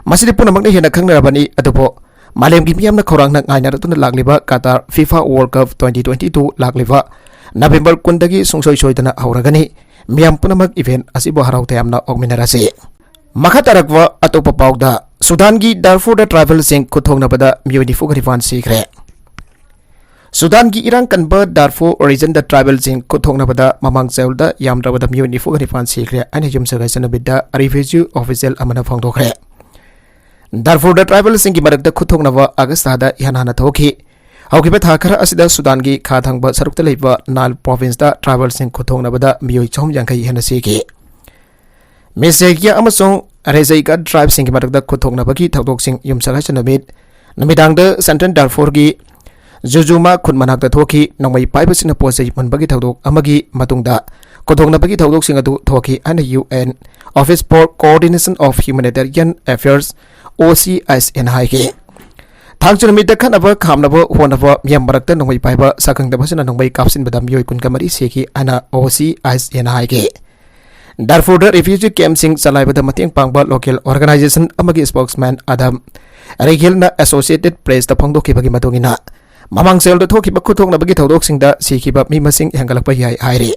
ꯃꯁꯤꯗꯤ ꯄꯨꯝꯅꯃꯛꯅ ꯍꯦꯟꯅ ꯈꯪꯅꯔꯕꯅꯤ꯫ ꯑꯗꯨꯕꯨ ꯃꯥꯂꯦꯝꯒꯤ ꯃꯤꯌꯥꯝꯅ ꯈꯧꯔꯥꯡꯅ ꯉꯥꯏꯅꯔꯗꯨꯅ ꯂꯥꯛꯂꯤꯕ Qatar FIFA world cup twenty twenty two ꯂꯥꯛꯂꯤꯕ ꯅꯕꯦꯝꯕꯔ ꯀꯨꯟꯗꯒꯤ ꯁꯨꯡꯁꯣꯏ ꯁꯣꯏꯗꯅ ꯍꯧꯔꯒꯅꯤ꯫ ꯃꯤꯌꯥꯝ ꯄꯨꯝꯅꯃꯛ ꯏꯚꯦꯟꯠ ꯑꯁꯤꯕꯨ ꯍꯔꯥꯎ ꯇꯌꯥꯝꯅ ꯑꯣꯛꯃꯤꯟꯅꯔꯁꯤ꯫ ꯃꯈꯥ ꯇꯥꯔꯛꯄ ꯑꯇꯣꯞꯄ ꯄꯥꯎꯗ, ꯁꯨꯗꯥꯟꯒꯤ ꯗꯥꯔꯐꯨꯔꯗ ꯇ꯭ꯔꯥꯏꯕꯦꯜꯁꯤꯡ ꯈꯨꯠ ꯊꯣꯛꯅꯕꯗ ꯃꯤꯑꯣꯏ ꯅꯤꯐꯨꯒ ꯅꯤꯄꯥꯟ ꯁꯤꯈ꯭ꯔꯦ꯫ ꯁꯨꯗꯥꯟꯒꯤ ꯏꯔꯥꯡ ꯀꯟꯕ ꯗꯥꯔꯐꯨꯔ ꯔꯤꯖꯟꯗ ꯇ꯭ꯔꯥꯏꯕꯦꯜꯁꯤꯡ ꯈꯨꯠ ꯊꯣꯛꯅꯕꯗ ꯃꯃꯥꯡ ꯆꯌꯣꯜꯗ ꯌꯥꯝꯗ꯭ꯔꯕꯗ ꯃꯤꯑꯣꯏ ꯅꯤꯐꯨꯒ ꯅꯤꯄꯥꯟ ꯁꯤꯈ꯭ꯔꯦ ꯍꯥꯏꯅ ꯌꯨꯝꯁꯀꯩꯁ ꯅꯨꯃꯤꯠꯇ ꯔꯤꯐ꯭ꯌꯨꯖꯤ ꯑꯣꯐꯤꯁꯤꯌꯦꯜ ꯑꯃꯅ ꯐꯣꯡꯗꯣꯛꯈ꯭ꯔꯦ꯫ ꯗꯥꯔꯐꯨꯔꯗ ꯇ꯭ꯔꯥꯏꯕꯦꯜꯁꯤꯡꯒꯤ ꯃꯔꯛꯇ ꯈꯨꯠ ꯊꯣꯛꯅꯕ ꯑꯥꯒꯁ ꯊꯥꯗ ꯏꯍꯥꯟ ꯍꯥꯟꯅ ꯊꯣꯛꯈꯤ꯫ ꯍꯧꯈꯤꯕ ꯊꯥ ꯈꯔ ꯑꯁꯤꯗ ꯁꯨꯗꯥꯟꯒꯤ ꯈꯥ ꯊꯪꯕ ꯁꯔꯨꯛꯇ ꯂꯩꯕ ꯅꯥꯏꯜ ꯄ꯭ꯔꯣꯚꯤꯟꯁꯇ ꯇ꯭ꯔꯥꯏꯕꯦꯜꯁꯤꯡ ꯈꯨꯠ ꯊꯣꯛꯅꯕꯗ ꯃꯤꯑꯣꯏ ꯆꯍꯨꯝ ꯌꯥꯡꯈꯩ ꯍꯦꯟꯅ ꯁꯤꯈꯤ꯫ ꯃꯤꯁꯦꯒꯤꯌꯥ ꯑꯃꯁꯨꯡ ꯔꯦꯖꯩꯒ ꯇ꯭ꯔꯥꯏꯕꯁꯤꯡꯒꯤ ꯃꯔꯛꯇ ꯈꯨꯠ ꯊꯣꯛꯅꯕꯒꯤ ꯊꯧꯗꯣꯛꯁꯤꯡ ꯌꯨꯝꯁꯀꯩꯁ ꯅꯨꯃꯤꯠ ꯅꯨꯃꯤꯗꯥꯡꯗ ꯁꯦꯟꯇ꯭ꯔꯦꯜ ꯗꯥꯔꯐꯣꯔꯒꯤ ꯖꯨꯖꯨꯃꯥ ꯈꯨꯟ ꯃꯅꯥꯛꯇ ꯊꯣꯛꯈꯤ꯫ ꯅꯣꯡꯃꯩ ꯄꯥꯏꯕꯁꯤꯡꯅ ꯄꯣꯠ ꯆꯩ ꯃꯨꯟꯕꯒꯤ ꯊꯧꯗꯣꯛ ꯑꯃꯒꯤ ꯃꯇꯨꯡꯗ ꯈꯨꯗꯣꯡꯅꯕꯒꯤ ꯊꯧꯗꯣꯛꯁꯤꯡ ꯑꯗꯨ ꯊꯣꯛꯈꯤ ꯍꯥꯏꯅ UN Office for Coordination of Humanitarian Affairs, OCHAꯅ ꯍꯥꯏꯈꯤ꯫ ꯊꯥꯡꯖ ꯅꯨꯃꯤꯠꯇ ꯈꯠꯅꯕ ꯈꯥꯝꯅꯕ ꯍꯣꯠꯅꯕ ꯃꯤꯌꯥꯝ ꯃꯔꯛꯇ ꯅꯣꯡꯃꯩ ꯄꯥꯏꯕ ꯁꯛꯈꯪꯗꯕꯁꯤꯅ ꯅꯣꯡꯃꯩ ꯀꯥꯞꯁꯤꯟꯕꯗ ꯃꯤꯑꯣꯏ ꯀꯨꯟꯒ ꯃꯔꯤ ꯁꯤꯈꯤ ꯍꯥꯏꯅ OCHAꯅ ꯍꯥꯏꯈꯤ꯫ ꯗꯥꯔꯐꯨꯔꯗ ꯔꯤꯐ꯭ꯌꯨꯖꯤ ꯀꯦꯝꯞꯁꯤꯡ ꯆꯂꯥꯏꯕꯗ ꯃꯇꯦꯡ ꯄꯥꯡꯕ ꯂꯣꯀꯦꯜ ꯑꯣꯔꯒꯅꯥꯏꯖꯦꯁꯟ ꯑꯃꯒꯤ ꯁ꯭ꯄꯣꯛꯁꯃꯦꯟ ꯑꯗꯝ ꯔꯤꯒꯦꯜꯅ ꯑꯦꯁꯣꯁꯤꯌꯦꯇꯦꯗ ꯄ꯭ꯔꯦꯁꯇ ꯐꯣꯡꯗꯣꯛꯈꯤꯕꯒꯤ ꯃꯇꯨꯡ ꯏꯟꯅ, ꯃꯃꯥꯡ ꯆꯌꯣꯜꯗ ꯊꯣꯛꯈꯤꯕ ꯈꯨꯗꯣꯡꯅꯕꯒꯤ ꯊꯧꯗꯣꯛꯁꯤꯡꯗ ꯁꯤꯈꯤꯕ ꯃꯤ ꯃꯁꯤꯡ ꯍꯦꯟꯒꯠꯂꯛꯄ ꯌꯥꯏ ꯍꯥꯏꯔꯤ꯫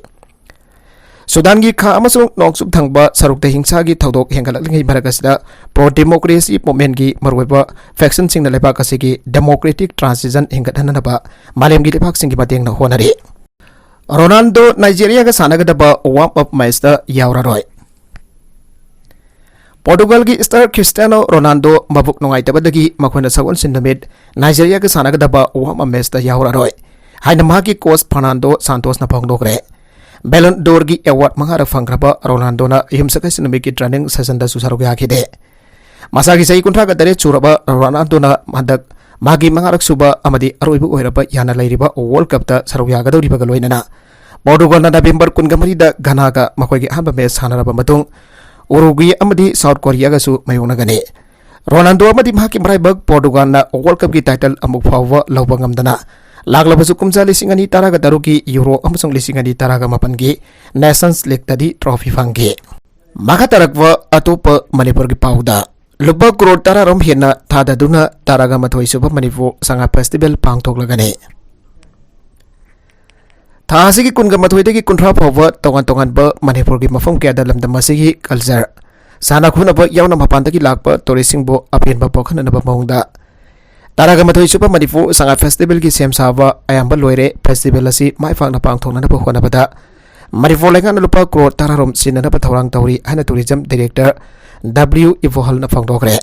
ꯁꯨꯗꯥꯟꯒꯤ ꯈꯥ ꯑꯃꯁꯨꯡ ꯅꯣꯡꯆꯨꯞ ꯊꯪꯕ ꯁꯔꯨꯛꯇ ꯍꯤꯡꯁꯥꯒꯤ ꯊꯧꯗꯣꯛ ꯍꯦꯟꯒꯠꯂꯛꯂꯤꯉꯩ ꯃꯔꯛ ꯑꯁꯤꯗ ꯄ꯭ꯔꯣ ꯗꯦꯃꯣꯀ꯭ꯔꯦꯁꯤ ꯃꯨꯚꯃꯦꯟꯒꯤ ꯃꯔꯨꯑꯣꯏꯕ ꯐꯦꯛꯁꯟꯁꯤꯡꯅ ꯂꯩꯕꯥꯛ ꯑꯁꯤꯒꯤ ꯗꯦꯃꯣꯀ꯭ꯔꯦꯇꯤꯛ ꯇ꯭ꯔꯥꯟꯁꯤꯁꯟ ꯍꯦꯟꯒꯠꯍꯟꯅꯕ ꯃꯥꯂꯦꯝꯒꯤ ꯂꯩꯕꯥꯛꯁꯤꯡꯒꯤ ꯃꯇꯦꯡꯅ ꯍꯣꯠꯅꯔꯤ꯫ ꯔꯣꯅꯥꯜꯗꯣ ꯅꯥꯏꯖꯦꯔꯤꯌꯥꯒ ꯁꯥꯟꯅꯒꯗꯕ ꯋꯥꯔꯝ ꯑꯞ ꯃꯦꯆꯇ ꯌꯥꯎꯔꯔꯣꯏ꯫ ꯄꯣꯔꯇꯨꯒꯜꯒꯤ ꯁ꯭ꯇꯥꯔ ꯈ꯭ꯔꯤꯁꯇꯤꯌꯥꯅꯣ ꯔꯣꯅꯥꯜꯗꯣ ꯃꯕꯨꯛ ꯅꯨꯡꯉꯥꯏꯇꯕꯗꯒꯤ ꯃꯈꯣꯏꯅ ꯁꯒꯣꯜꯁꯦꯟ ꯅꯨꯃꯤꯠ ꯅꯥꯏꯖꯦꯔꯤꯌꯥꯒ ꯁꯥꯟꯅꯒꯗꯕ ꯋꯥꯔꯝ ꯑꯞ ꯃꯦꯆꯇ ꯌꯥꯎꯔꯔꯣꯏ ꯍꯥꯏꯅ ꯃꯍꯥꯛꯀꯤ ꯀꯣꯆ ꯐꯔꯅꯥꯟꯗꯣ ꯁꯥꯟꯇꯣꯁꯅ ꯐꯣꯡꯗꯣꯛꯈ꯭ꯔꯦ꯫ ꯕꯦꯂꯟ ꯗꯣꯔꯒꯤ ꯑꯦꯋꯥꯔꯗ ꯃꯉꯥꯔꯛ ꯐꯪꯈ꯭ꯔꯕ ꯔꯣꯅꯥꯜꯗꯣꯅ ꯌꯨꯝꯁꯀꯩꯁ ꯅꯨꯃꯤꯠꯀꯤ ꯇ꯭ꯔꯦꯅꯤꯡ ꯁꯦꯁꯟꯗꯁꯨ ꯁꯔꯨꯛ ꯌꯥꯈꯤꯗꯦ꯫ ꯃꯁꯥꯒꯤ ꯆꯍꯤ ꯀꯨꯟꯊ꯭ꯔꯥꯒ ꯇꯔꯦꯠ ꯁꯨꯔꯕ ꯔꯣꯅꯥꯜꯗꯣꯅ ꯍꯟꯗꯛ ꯃꯥꯒꯤ ꯃꯉꯥꯔꯛ ꯁꯨꯕ ꯑꯃꯗꯤ ꯑꯔꯣꯏꯕ ꯑꯣꯏꯔꯕ ꯌꯥꯅ ꯂꯩꯔꯤꯕ ꯋꯥꯔꯜꯗ ꯀꯞꯇ ꯁꯔꯨꯛ ꯌꯥꯒꯗꯧꯔꯤꯕꯒ ꯂꯣꯏꯅꯅ ꯄꯣꯔꯇꯨꯒꯜꯅ ꯅꯕꯦꯝꯕꯔ ꯀꯨꯟꯒ ꯃꯔꯤꯗ ꯘꯅꯥꯒ ꯃꯈꯣꯏꯒꯤ ꯑꯍꯥꯟꯕ ꯃꯦꯆ ꯁꯥꯟꯅꯔꯕ ꯃꯇꯨꯡ ꯎꯔꯨꯒ꯭ꯋꯦ ꯑꯃꯗꯤ ꯁꯥꯎꯠ ꯀꯣꯔꯤꯌꯥꯒꯁꯨ ꯃꯥꯌꯣꯛꯅꯒꯅꯤ꯫ ꯔꯣꯅꯥꯜꯗꯣ ꯑꯃꯗꯤ ꯃꯍꯥꯛꯀꯤ ꯃꯔꯥꯏꯕꯛ ꯄꯣꯔꯇꯨꯒꯜꯅ ꯋꯥꯔꯜꯗ ꯀꯞꯀꯤ ꯇꯥꯏꯇꯜ ꯑꯃꯨꯛ ꯐꯥꯎꯕ ꯂꯧꯕ ꯉꯝꯗꯅ ꯂꯥꯛꯂꯕꯁꯨ ꯀꯨꯝꯖꯥ ꯂꯤꯁꯤꯡ ꯑꯅꯤ ꯇꯔꯥꯒ ꯇꯔꯨꯛꯀꯤ ꯌꯨꯔꯣ ꯑꯃꯁꯨꯡ ꯂꯤꯁꯤꯡ ꯑꯅꯤ ꯇꯔꯥꯒ ꯃꯥꯄꯟꯒꯤ ꯅꯦꯁꯟꯁ ꯂꯤꯒꯇꯗꯤ ꯇ꯭ꯔꯣꯐꯤ ꯐꯪꯈꯤ꯫ ꯃꯈꯥ ꯇꯥꯔꯛꯄ ꯑꯇꯣꯞꯄ ꯃꯅꯤꯄꯨꯔꯒꯤ ꯄꯥꯎꯗ, ꯂꯨꯄꯥ ꯀ꯭ꯔꯣꯔ ꯇꯔꯥꯔꯣꯝ ꯍꯦꯟꯅ ꯊꯥꯗꯗꯨꯅ ꯇꯔꯥꯒ ꯃꯥꯊꯣꯏ ꯁꯨꯕ ꯃꯅꯤꯄꯨꯔ ꯁꯉꯥꯏ ꯐꯦꯁꯇꯤꯚꯦꯜ ꯄꯥꯡꯊꯣꯛꯂꯒꯅꯤ꯫ ꯊꯥ ꯑꯁꯤꯒꯤ ꯀꯨꯟꯒ ꯃꯥꯊꯣꯏꯗꯒꯤ ꯀꯨꯟꯊ꯭ꯔꯥ ꯐꯥꯎꯕ ꯇꯣꯉꯥꯟ ꯇꯣꯉꯥꯟꯕ ꯃꯅꯤꯄꯨꯔꯒꯤ ꯃꯐꯝ ꯀꯌꯥꯗ ꯂꯝꯗꯝ ꯑꯁꯤꯒꯤ ꯀꯜꯆꯔ, ꯁꯥꯟꯅ ꯈꯣꯠꯅꯕ ꯌꯥꯎꯅ ꯃꯄꯥꯟꯗꯒꯤ ꯂꯥꯛꯄ ꯇꯨꯔꯤꯁꯁꯤꯡꯕꯨ ꯑꯄꯦꯟꯕ ꯄꯣꯛꯍꯟꯅꯅꯕ ꯃꯑꯣꯡꯗ ꯇꯔꯥꯒ ꯃꯥꯊꯣꯏ ꯁꯨꯕ ꯃꯅꯤꯄꯨꯔ ꯁꯉꯥꯏ ꯐꯦꯁꯇꯤꯚꯦꯜꯒꯤ ꯁꯦꯝ ꯁꯥꯕ ꯑꯌꯥꯝꯕ ꯂꯣꯏꯔꯦ꯫ ꯐꯦꯁꯇꯤꯚꯦꯜ ꯑꯁꯤ ꯃꯥꯏ ꯄꯥꯛꯅ ꯄꯥꯡꯊꯣꯛꯅꯅꯕ ꯍꯣꯠꯅꯕꯗ ꯃꯅꯤꯄꯨꯔ ꯂꯩꯉꯥꯛꯅ ꯂꯨꯄꯥ ꯀ꯭ꯔꯣꯔ ꯇꯔꯥꯔꯣꯝ ꯁꯤꯟꯅꯅꯕ ꯊꯧꯔꯥꯡ ꯇꯧꯔꯤ ꯍꯥꯏꯅ ꯇꯨꯔꯤꯖꯝ ꯗꯤꯔꯦꯛꯇꯔ ꯗꯕ꯭ꯂꯤꯎ ꯏꯕꯣꯍꯜꯅ ꯐꯣꯡꯗꯣꯛꯈ꯭ꯔꯦ꯫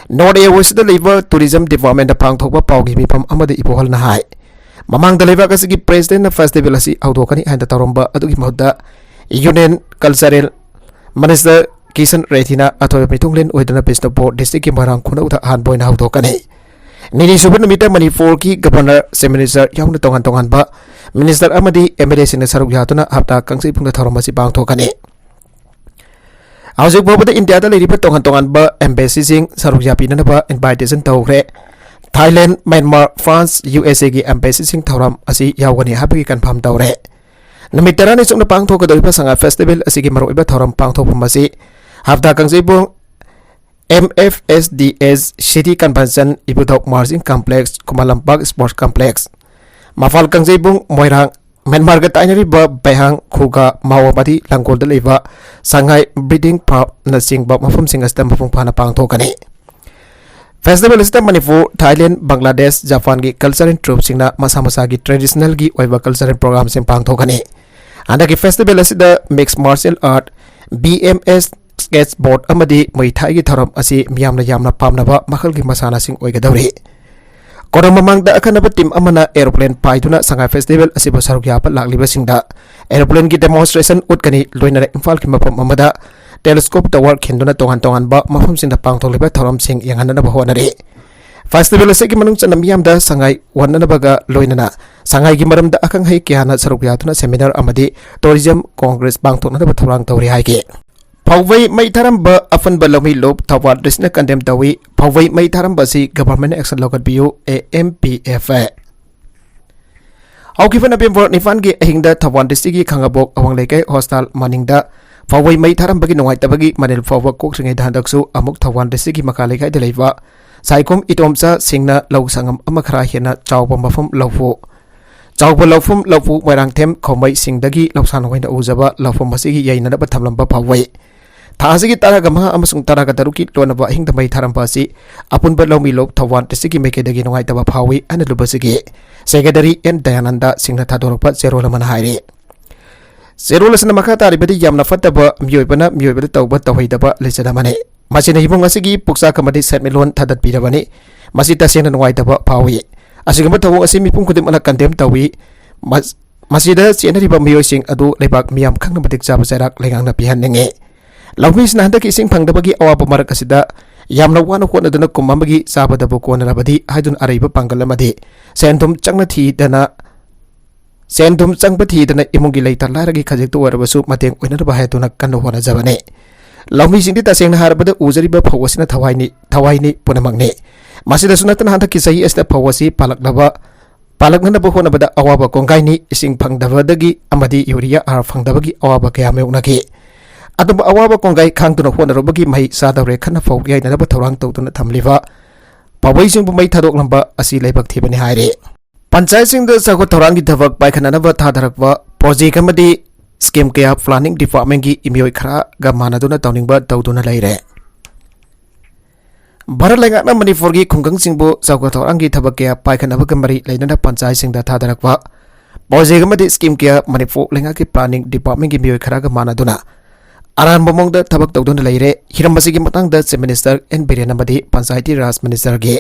ꯅꯣꯔꯠ ꯏꯌꯔ ꯋꯦꯁꯇ ꯂꯩꯕ ꯇꯨꯔꯤꯖꯝ ꯗꯤꯄꯥꯔꯠꯃꯦꯟꯗ ꯄꯥꯡꯊꯣꯛꯄ ꯄꯥꯎꯒꯤ ꯃꯤꯐꯝ ꯑꯃꯗ ꯏꯕꯣꯍꯜꯅ ꯍꯥꯏ, ꯃꯃꯥꯡꯗ ꯂꯩꯕꯥꯛ ꯑꯁꯤꯒꯤ ꯄ꯭ꯔꯦꯁꯤꯗꯦꯟꯠꯅ ꯐꯦꯁꯇꯤꯚꯦꯜ ꯑꯁꯤ ꯍꯧꯗꯣꯛꯀꯅꯤ ꯍꯥꯏꯅ ꯇꯧꯔꯝꯕ ꯑꯗꯨꯒꯤ ꯃꯍꯨꯠꯇ ꯌꯨꯅꯤꯌꯟ ꯀꯜꯆꯔꯦꯜ ꯃꯤꯅꯤꯁꯇꯔ ꯀꯤꯁꯟ ꯔꯦꯗꯤꯅ ꯑꯊꯣꯏꯕ ꯃꯤꯊꯨꯡꯂꯦꯟ ꯑꯣꯏꯗꯨꯅ ꯕꯤꯁꯅꯨꯄꯨꯔ ꯗꯤꯁꯇ꯭ꯔꯤꯛꯀꯤ ꯃꯣꯏꯔꯥꯡ ꯈꯨꯅꯧꯗ ꯑꯍꯥꯟꯕ ꯑꯣꯏꯅ ꯍꯧꯗꯣꯛꯀꯅꯤ꯫ ꯅꯤꯅꯤ ꯁꯨꯕ ꯅꯨꯃꯤꯠꯇ ꯃꯅꯤꯄꯨꯔꯒꯤ Governor, Chief Minister ꯌꯥꯎꯅ ꯇꯣꯉꯥꯟ ꯇꯣꯉꯥꯟꯕ Minister ꯑꯃꯗꯤ MLAꯁꯤꯡꯅ ꯁꯔꯨꯛ ꯌꯥꯗꯨꯅ ꯍꯞꯇꯥ ꯀꯥꯡꯖꯩꯕꯨꯡꯗ ꯊꯧꯔꯝ ꯑꯁꯤ ꯄꯥꯡꯊꯣꯛꯀꯅꯤ꯫ ꯍꯧꯖꯤꯛ ꯐꯥꯎꯕꯗ ꯏꯟꯗꯤꯌꯥꯗ ꯂꯩꯔꯤꯕ ꯇꯣꯉꯥꯟ ꯇꯣꯉꯥꯟꯕ embassyꯁꯤꯡ ꯁꯔꯨꯛ ꯌꯥꯕꯤꯅꯅꯕ invitation ꯇꯧꯈ꯭ꯔꯦ꯫ ꯊꯥꯏꯂꯦꯟ, ꯃ꯭ꯌꯥꯟꯃꯥꯔ, ꯐ꯭ꯔꯥꯟꯁ, USAꯒꯤ embassyꯁꯤꯡ ꯊꯧꯔꯝ ꯑꯁꯤ ꯌꯥꯎꯒꯅꯤ ꯍꯥꯏꯕꯒꯤ confirm ꯇꯧꯔꯦ꯫ ꯅꯨꯃꯤꯠ ꯇꯔꯥꯅꯤ ꯆꯨꯞꯅ ꯄꯥꯡꯊꯣꯛꯀꯗꯧꯔꯤꯕ ꯁꯉꯥꯏ Festival ꯑꯁꯤꯒꯤ ꯃꯔꯨꯑꯣꯏꯕ ꯊꯧꯔꯝ ꯄꯥꯡꯊꯣꯛꯐꯝ ꯑꯁꯤ ꯍꯞꯇꯥ ꯀꯥꯡꯖꯩꯕꯨꯡ MFSDS City Convention ꯏꯕꯨꯙꯧ Marching Complex, Khuman Lampak Sports Complex, ꯃꯐꯥꯜ ꯀꯥꯡꯖꯩꯕꯨꯡ ꯃꯣꯏꯔꯥꯡ, ꯃ꯭ꯌꯥꯟꯃꯥꯔꯒ ꯇꯥꯏꯅꯔꯤꯕ ꯕꯩꯍꯥꯡ, ꯈꯨꯒꯥ, ꯃꯥꯋꯥꯃꯗꯤ ꯂꯥꯡꯒꯣꯜꯗ ꯂꯩꯕ ꯁꯉꯥꯏ Breeding Farmꯅꯆꯤꯡꯕ ꯃꯐꯝꯁꯤꯡ ꯑꯁꯤꯗ ꯃꯄꯨꯡ ꯐꯥꯅ ꯄꯥꯡꯊꯣꯛꯀꯅꯤ꯫ Festival ꯑꯁꯤꯗ ꯃꯅꯤꯄꯨꯔ, ꯊꯥꯏꯂꯦꯟ, ꯕꯪꯒ꯭ꯂꯥꯗꯦꯁ, ꯖꯄꯥꯟꯒꯤ cultural troupeꯁꯤꯡꯅ ꯃꯁꯥ ꯃꯁꯥꯒꯤ traditionalꯒꯤ ꯑꯣꯏꯕ cultural programꯁꯤꯡ ꯄꯥꯡꯊꯣꯛꯀꯅꯤ꯫ ꯍꯟꯗꯛꯀꯤ festival ꯑꯁꯤꯗ mixed martial art, BMX, skateboard ꯑꯃꯗꯤ ꯃꯨꯏ ꯊꯥꯏꯒꯤ ꯊꯧꯔꯝ ꯑꯁꯤ ꯃꯤꯌꯥꯝꯅ ꯌꯥꯝꯅ ꯄꯥꯝꯅꯕ ꯃꯈꯜꯒꯤ ꯃꯁꯥꯟꯅꯁꯤꯡ ꯑꯣꯏꯒꯗꯧꯔꯤ꯫ ꯀꯣꯔꯣꯅꯥ ꯃꯃꯥꯡꯗ ꯑꯈꯟꯅꯕ team ꯑꯃꯅ aeroplane ꯄꯥꯏꯗꯨꯅ ꯁꯉꯥꯏ Festival ꯑꯁꯤꯕꯨ ꯁꯔꯨꯛ ꯌꯥꯕ ꯂꯥꯛꯂꯤꯕꯁꯤꯡꯗ aeroplaneꯒꯤ demonstration ꯎꯠꯀꯅꯤ꯫ ꯂꯣꯏꯅꯅ ꯏꯝꯐꯥꯜꯒꯤ ꯃꯐꯝ ꯑꯃꯗ telescope tower ꯈꯤꯟꯗꯨꯅ ꯇꯣꯉꯥꯟ ꯇꯣꯉꯥꯟꯕ ꯃꯐꯝꯁꯤꯡꯗ ꯄꯥꯡꯊꯣꯛꯂꯤꯕ ꯊꯧꯔꯝꯁꯤꯡ ꯌꯦꯡꯍꯟꯅꯅꯕ ꯍꯣꯠꯅꯔꯤ꯫ Festival ꯑꯁꯤꯒꯤ ꯃꯅꯨꯡ ꯆꯟꯅ ꯃꯤꯌꯥꯝꯗ ꯁꯉꯥꯏ ꯋꯥꯟꯅꯅꯕꯒ ꯂꯣꯏꯅꯅ ꯁꯉꯥꯏꯒꯤ ꯃꯔꯝꯗ ꯑꯈꯪ ꯑꯍꯩ ꯀꯌꯥꯅ ꯁꯔꯨꯛ ꯌꯥꯗꯨꯅ seminar ꯑꯃꯗꯤ Tourism Congress ꯄꯥꯡꯊꯣꯛꯅꯅꯕ ꯊꯧꯔꯥꯡ ꯇꯧꯔꯤ ꯍꯥꯏꯈꯤ꯫ ꯐꯧꯕꯩ ꯃꯩ ꯊꯥꯔꯝꯕ ꯑꯄꯨꯟꯕ ꯂꯧꯃꯤ ꯂꯨꯞ ꯊꯧꯕꯥꯜ districtꯅ condemn ꯇꯧꯏ꯫ ꯐꯧꯕꯩ ꯃꯩ ꯊꯥꯔꯝꯕ ꯑꯁꯤ governmentꯅ action ꯂꯧꯈꯠꯄꯤꯌꯨ, AMPFA꯫ ꯍꯧꯈꯤꯕ November ꯅꯤꯄꯥꯟꯒꯤ ꯑꯍꯤꯡꯗ ꯊꯧꯕꯥꯜ districtꯀꯤ ꯈꯥꯉꯕꯣꯛ ꯑꯋꯥꯡ ꯂꯩꯀꯥꯏ hospital ꯃꯅꯤꯡꯗ ꯐꯧꯕꯩ ꯃꯩ ꯊꯥꯔꯝꯕꯒꯤ ꯅꯨꯡꯉꯥꯏꯇꯕꯒꯤ ꯃꯅꯤꯜ ꯐꯥꯎꯕ ꯀꯣꯛꯇ꯭ꯔꯤꯉꯩꯗ ꯍꯟꯗꯛꯁꯨ ꯑꯃꯨꯛ ꯊꯧꯕꯥꯜ districtꯀꯤ ꯃꯈꯥ ꯂꯩꯀꯥꯏꯗ ꯂꯩꯕ ꯁꯥꯏꯈꯣꯝ ꯏꯇꯣꯝꯆꯥ ꯁꯤꯡꯅ ꯂꯧ ꯁꯪꯉꯝ ꯑꯃ ꯈꯔ ꯍꯦꯟꯅ ꯆꯥꯎꯕ ꯃꯐꯝ ꯂꯧꯐꯨ ꯆꯥꯎꯕ ꯂꯧꯐꯝ ꯂꯧꯐꯨ ꯃꯣꯏꯔꯥꯡꯊꯦꯝ ꯈꯧꯃꯩꯁꯤꯡꯗꯒꯤ ꯂꯧꯁꯥꯟ ꯑꯣꯏꯅ ꯎꯖꯕ ꯂꯧꯐꯝ ꯑꯁꯤꯒꯤ ꯌꯩꯅꯅꯕ ꯊꯝꯂꯝꯕ ꯐꯥꯎꯕꯩ꯫ ꯊꯥ ꯑꯁꯤꯒꯤ ꯇꯔꯥꯒ ꯃꯉꯥ ꯑꯃꯁꯨꯡ ꯇꯔꯥꯒ ꯇꯔꯨꯛꯀꯤ ꯂꯣꯟꯅꯕ ꯑꯍꯤꯡꯗ ꯃꯩ ꯊꯥꯔꯝꯕ ꯑꯁꯤ ꯑꯄꯨꯟꯕ ꯂꯧꯃꯤ ꯂꯨꯞ ꯊꯧꯕꯥꯜ districtꯀꯤ ꯃꯥꯏꯀꯩꯗꯒꯤ ꯅꯨꯡꯉꯥꯏꯇꯕ ꯐꯥꯎꯏ ꯍꯥꯏꯅ ꯂꯨꯞ ꯑꯁꯤꯒꯤ secretary ꯑꯦꯟ ꯗꯌꯥꯅꯟꯗ ꯁꯤꯡꯅ ꯊꯥꯗꯣꯔꯛꯄ ꯆꯦꯔꯣꯜ ꯑꯃꯅ ꯍꯥꯏꯔꯤ꯫ ꯆꯦꯔꯣꯜ ꯑꯁꯤꯅ ꯃꯈꯥ ꯇꯥꯔꯤꯕꯗꯤ ꯌꯥꯝꯅ ꯐꯠꯇꯕ ꯃꯤꯑꯣꯏꯕꯅ ꯃꯤꯑꯣꯏꯕꯗ ꯇꯧꯕ ꯇꯧꯍꯩꯗꯕ ꯂꯤꯆꯠ ꯑꯃꯅꯤ꯫ ꯃꯁꯤꯅ ꯏꯃꯨꯡ ꯑꯁꯤꯒꯤ ꯄꯨꯛꯆꯥꯛ ꯑꯃꯗꯤ ꯁꯦꯟꯃꯤꯠꯂꯣꯟ ꯊꯥꯗꯠꯄꯤꯔꯕꯅꯤ꯫ ꯃꯁꯤ ꯇꯁꯦꯡꯅ ꯅꯨꯡꯉꯥꯏꯇꯕ ꯐꯥꯎꯏ꯫ ꯑꯁꯤꯒꯨꯝꯕ ꯊꯧꯑꯣꯡ ꯑꯁꯤ ꯃꯤꯄꯨꯝ ꯈꯨꯗꯤꯡꯃꯛꯅ condemn ꯇꯧꯏ꯫ ꯃꯁ-, ꯃꯁꯤꯗ ꯆꯦꯟꯅꯔꯤꯕ ꯃꯤꯑꯣꯏꯁꯤꯡ ꯑꯗꯨ ꯂꯩꯕꯥꯛ ꯃꯤꯌꯥꯝ ꯈꯪꯅ ꯃꯇꯤꯛ ꯆꯥꯕ ꯆꯩꯔꯥꯛ ꯂꯩꯉꯥꯛꯅ ꯄꯤꯍꯟꯅꯤꯡꯏ꯫ ꯂꯧꯃꯤꯁꯤꯡꯅ ꯍꯟꯗꯛꯀꯤ ꯏꯁꯤꯡ ꯐꯪꯗꯕꯒꯤ ꯑꯋꯥꯕ ꯃꯔꯛ ꯑꯁꯤꯗ ꯌꯥꯝꯅ ꯋꯥꯅ ꯍꯣꯠꯅꯗꯨꯅ ꯀꯨꯝ ꯑꯃꯒꯤ ꯆꯥꯕꯗꯕꯨ ꯀꯣꯟꯅꯔꯕꯗꯤ ꯍꯥꯏꯗꯨꯅ ꯑꯔꯩꯕ ꯄꯥꯡꯒꯜ ꯑꯃꯗꯤ ꯁꯦꯟ ꯊꯨꯝ ꯆꯪꯅ ꯊꯤꯗꯅ, ꯁꯦꯟ ꯊꯨꯝ ꯆꯪꯕ ꯊꯤꯗꯅ ꯏꯃꯨꯡꯒꯤ ꯂꯩꯇ ꯂꯥꯏꯔꯒꯤ ꯈꯖꯤꯛꯇ ꯑꯣꯏꯔꯕꯁꯨ ꯃꯇꯦꯡ ꯑꯣꯏꯅꯅꯕ ꯍꯥꯏꯗꯨꯅ ꯀꯟꯅ ꯍꯣꯠꯅꯖꯕꯅꯤ꯫ ꯂꯧꯃꯤꯁꯤꯡꯗꯤ ꯇꯁꯦꯡꯅ ꯍꯥꯏꯔꯕꯗ ꯎꯖꯔꯤꯕ ꯐꯧ ꯑꯁꯤꯅ ꯊꯋꯥꯏꯅꯤ, ꯊꯋꯥꯏꯅꯤ ꯄꯨꯝꯅꯃꯛꯅꯤ꯫ ꯃꯁꯤꯗꯁꯨ ꯅꯠꯇꯅ ꯍꯟꯗꯛꯀꯤ ꯆꯍꯤ ꯑꯁꯤꯗ ꯐꯧ ꯑꯁꯤ ꯄꯥꯜꯂꯛꯂꯕ, ꯄꯥꯜꯂꯛꯅꯅꯕ ꯍꯣꯠꯅꯕꯗ ꯑꯋꯥꯕ ꯀꯣꯡꯒꯥꯏꯅꯤ꯫ ꯏꯁꯤꯡ ꯐꯪꯗꯕꯗꯒꯤ ꯑꯃꯗꯤ ꯌꯨꯔꯤꯌꯥ ꯍꯥꯔ ꯐꯪꯗꯕꯒꯤ ꯑꯋꯥꯕ ꯀꯌꯥ ꯃꯥꯌꯣꯛꯅꯈꯤ꯫ ꯑꯗꯨꯕꯨ ꯑꯋꯥꯕ ꯀꯣꯡꯒꯥꯏ ꯈꯥꯡꯗꯨꯅ ꯍꯣꯠꯅꯔꯨꯕꯒꯤ ꯃꯍꯩ ꯆꯥꯗꯧꯔꯦ꯫ ꯈꯟꯅ ꯐꯧ ꯌꯩꯅꯅꯕ ꯊꯧꯔꯥꯡ ꯇꯧꯗꯨꯅ ꯊꯝꯂꯤꯕ ꯄꯥꯝꯕꯩꯁꯤꯡꯕꯨ ꯃꯩ ꯊꯥꯗꯣꯛꯂꯝꯕ ꯑꯁꯤ ꯂꯥꯏꯕꯛ ꯊꯤꯕꯅꯤ ꯍꯥꯏꯔꯤ꯫ ꯄꯟꯆꯥꯌꯠꯁꯤꯡꯗ ꯆꯥꯎꯈꯠ ꯊꯧꯔꯥꯡꯒꯤ ꯊꯕꯛ ꯄꯥꯏꯈꯠꯅꯅꯕ ꯊꯥꯗꯔꯛꯄ ꯄ꯭ꯔꯣꯖꯦꯛ ꯑꯃꯗꯤ ꯁ꯭ꯀꯤꯝ ꯀꯌꯥ ꯄ꯭ꯂꯥꯅꯤꯡ ꯗꯤꯄꯥꯔꯠꯃꯦꯟꯒꯤ ꯃꯤꯑꯣꯏ ꯈꯔꯒ ꯃꯥꯟꯅꯗꯨꯅ ꯇꯧꯅꯤꯡꯕ ꯇꯧꯗꯨꯅ ꯂꯩꯔꯦ꯫ ꯚꯥꯔꯠ ꯂꯩꯉꯥꯛꯅ ꯃꯅꯤꯄꯨꯔꯒꯤ ꯈꯨꯡꯒꯪꯁꯤꯡꯕꯨ ꯆꯥꯎꯈꯠ ꯊꯧꯔꯥꯡꯒꯤ ꯊꯕꯛ ꯀꯌꯥ ꯄꯥꯏꯈꯠꯅꯕꯒ ꯃꯔꯤ ꯂꯩꯅꯅ ꯄꯟꯆꯥꯌꯠꯁꯤꯡꯗ ꯊꯥꯗꯔꯛꯄ ꯄ꯭ꯔꯣꯖꯦꯛ ꯑꯃꯗꯤ ꯁ꯭ꯀꯤꯝ ꯀꯌꯥ ꯃꯅꯤꯄꯨꯔ ꯂꯩꯉꯥꯛꯀꯤ ꯄ꯭ꯂꯥꯅꯤꯡ ꯗꯤꯄꯥꯔꯠꯃꯦꯟꯒꯤ ꯃꯤꯑꯣꯏ ꯈꯔꯒ ꯃꯥꯟꯅꯗꯨꯅ ꯑꯔꯥꯟꯕ ꯃꯑꯣꯡꯗ ꯊꯕꯛ ꯇꯧꯗꯨꯅ ꯂꯩꯔꯦ꯫ ꯍꯤꯔꯝ ꯑꯁꯤꯒꯤ ꯃꯇꯥꯡꯗ ꯆꯤꯐ ꯃꯤꯅꯤꯁꯇꯔ ꯑꯦꯟ ꯕꯤꯔꯦꯟ ꯑꯃꯗꯤ ꯄꯟꯆꯥꯌꯇꯤ ꯔꯥꯖ ꯃꯤꯅꯤꯁꯇꯔꯒꯤ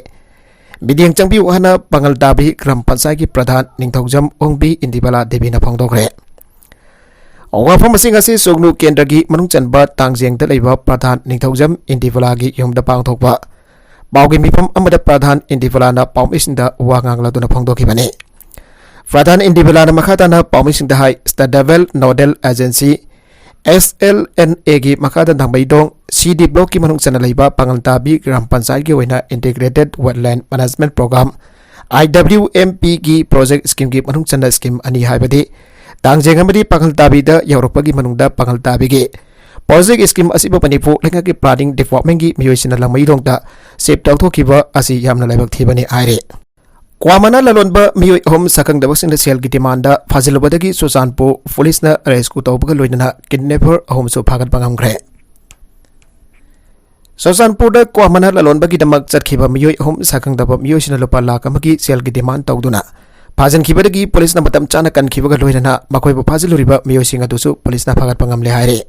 ꯃꯤꯠꯌꯦꯡ ꯆꯪꯕꯤꯌꯨ ꯍꯥꯏꯅ ꯄꯥꯉꯜ ꯇꯥꯕꯤ ꯒ꯭ꯔꯥꯝ ꯄꯟꯆꯥꯌꯠꯀꯤ ꯄ꯭ꯔꯙꯥꯟ ꯅꯤꯡꯊꯧꯖꯝ ꯑꯣꯡꯕꯤ ꯏꯟꯗꯤꯕꯂꯥ ꯗꯦꯕꯤꯅ ꯐꯣꯡꯗꯣꯛꯈ꯭ꯔꯦ꯫ ꯋꯥꯐꯝ ꯑꯁꯤꯡ ꯑꯁꯤ ꯁꯨꯒꯅꯨ ꯀꯦꯟꯗ꯭ꯔꯒꯤ ꯃꯅꯨꯡ ꯆꯟꯕ ꯇꯥꯡꯖꯦꯡꯗ ꯂꯩꯕ ꯄ꯭ꯔꯙꯥꯟ ꯅꯤꯡꯊꯧꯖꯝ ꯏꯟꯗꯤꯕꯂꯥꯒꯤ ꯌꯨꯝꯗ ꯄꯥꯡꯊꯣꯛꯄ ꯄꯥꯎꯒꯤ ꯃꯤꯐꯝ ꯑꯃꯗ ꯄ꯭ꯔꯙꯥꯟ ꯏꯟꯗꯤꯕꯂꯥꯅ ꯄꯥꯎꯃꯤꯁꯤꯡꯗ ꯋꯥ ꯉꯥꯡꯂꯗꯨꯅ ꯐꯣꯡꯗꯣꯛꯈꯤꯕꯅꯤ꯫ ꯄ꯭ꯔꯙꯥꯟ ꯏꯟꯗꯤꯕꯂꯥꯅ ꯃꯈꯥ ꯇꯥꯅ ꯄꯥꯎꯃꯤꯁꯤꯡꯗ ꯍꯥꯏ, state level nodal agency, S L N ꯑꯦꯒꯤ ꯃꯈꯥꯗ ꯅꯥꯃꯩꯗꯣꯡ ꯁꯤ ꯗꯤ ꯕ꯭ꯂꯣꯛꯀꯤ ꯃꯅꯨꯡ ꯆꯟꯅ ꯂꯩꯕ ꯄꯥꯉꯜ ꯇꯥꯕꯤ ꯒ꯭ꯔꯥꯝ ꯄꯟꯆꯥꯌꯠꯀꯤ ꯑꯣꯏꯅ ꯏꯟꯇꯤꯒ꯭ꯔꯦꯇꯦꯗ ꯋꯦꯠꯂꯦꯟ ꯃꯦꯅꯦꯖꯃꯦꯟꯠ ꯄ꯭ꯔꯣꯒ꯭ꯔꯥꯝ, ꯑꯥꯏ ꯗꯕ꯭ꯂꯤꯎ ꯑꯦꯝ ꯄꯤꯒꯤ ꯄ꯭ꯔꯣꯖꯦꯛ ꯁ꯭ꯀꯤꯝꯒꯤ ꯃꯅꯨꯡ ꯆꯟꯅ ꯁ꯭ꯀꯤꯝ ꯑꯅꯤ, ꯍꯥꯏꯕꯗꯤ ꯇꯥꯡꯖꯦꯡ ꯑꯃꯗꯤ ꯄꯥꯉꯜ ꯇꯥꯕꯤꯗ ꯌꯧꯔꯛꯄꯒꯤ ꯃꯅꯨꯡꯗ ꯄꯥꯉꯜ ꯇꯥꯕꯤꯒꯤ ꯄ꯭ꯔꯣꯖꯦꯛ ꯁ꯭ꯀꯤꯝ ꯑꯁꯤꯕꯨ ꯃꯅꯤꯄꯨꯔ ꯂꯩꯉꯥꯛꯀꯤ ꯄ꯭ꯂꯥꯅꯤꯡ ꯗꯤꯄꯥꯔꯠꯃꯦꯟꯒꯤ ꯃꯤꯑꯣꯏꯁꯤꯡꯅ ꯂꯥꯃꯩꯗꯣꯡꯗ ꯁꯤꯞ ꯇꯧꯊꯣꯛꯈꯤꯕ ꯑꯁꯤ ꯌꯥꯝꯅ ꯂꯥꯏꯕꯛ ꯊꯤꯕꯅꯤ ꯍꯥꯏꯔꯤ꯫ ꯀ꯭ꯋꯥ ꯃꯅꯥ ꯂꯂꯣꯟꯕ ꯃꯤꯑꯣꯏ ꯑꯍꯨꯝ ꯁꯛꯈꯪꯗꯕꯁꯤꯡꯅ ꯁꯦꯜꯒꯤ ꯗꯤꯃꯥꯟꯗ ꯐꯥꯖꯤꯜꯂꯨꯕꯗꯒꯤ ꯆꯨꯔꯆꯥꯟꯄꯨꯔ ꯄꯨꯂꯤꯁꯅ ꯔꯦꯁꯀ꯭ꯌꯨ ꯇꯧꯕꯒ ꯂꯣꯏꯅꯅ ꯀꯤꯗꯅꯦꯄꯔ ꯑꯍꯨꯝꯁꯨ ꯐꯥꯒꯠꯄ ꯉꯝꯈ꯭ꯔꯦ꯫ ꯆꯨꯔꯆꯥꯟꯄꯨꯔꯗ ꯀ꯭ꯋꯥ ꯃꯅꯥ ꯂꯂꯣꯟꯕꯒꯤꯗꯃꯛ ꯆꯠꯈꯤꯕ ꯃꯤꯑꯣꯏ ꯑꯍꯨꯝ ꯁꯛꯈꯪꯗꯕ ꯃꯤꯑꯣꯏꯁꯤꯡꯅ ꯂꯨꯄꯥ ꯂꯥꯈ ꯑꯃꯒꯤ ꯁꯦꯜꯒꯤ ꯗꯤꯃꯥꯟ ꯇꯧꯗꯨꯅ ꯐꯥꯖꯤꯟꯈꯤꯕꯗꯒꯤ ꯄꯨꯂꯤꯁꯅ ꯃꯇꯝ ꯆꯥꯅ ꯀꯟꯈꯤꯕꯒ ꯂꯣꯏꯅꯅ ꯃꯈꯣꯏꯕꯨ ꯐꯥꯖꯤꯜꯂꯨꯔꯤꯕ ꯃꯤꯑꯣꯏꯁꯤꯡ ꯑꯗꯨꯁꯨ ꯄꯨꯂꯤꯁꯅ ꯐꯥꯒꯠꯄ ꯉꯝꯂꯦ ꯍꯥꯏꯔꯤ꯫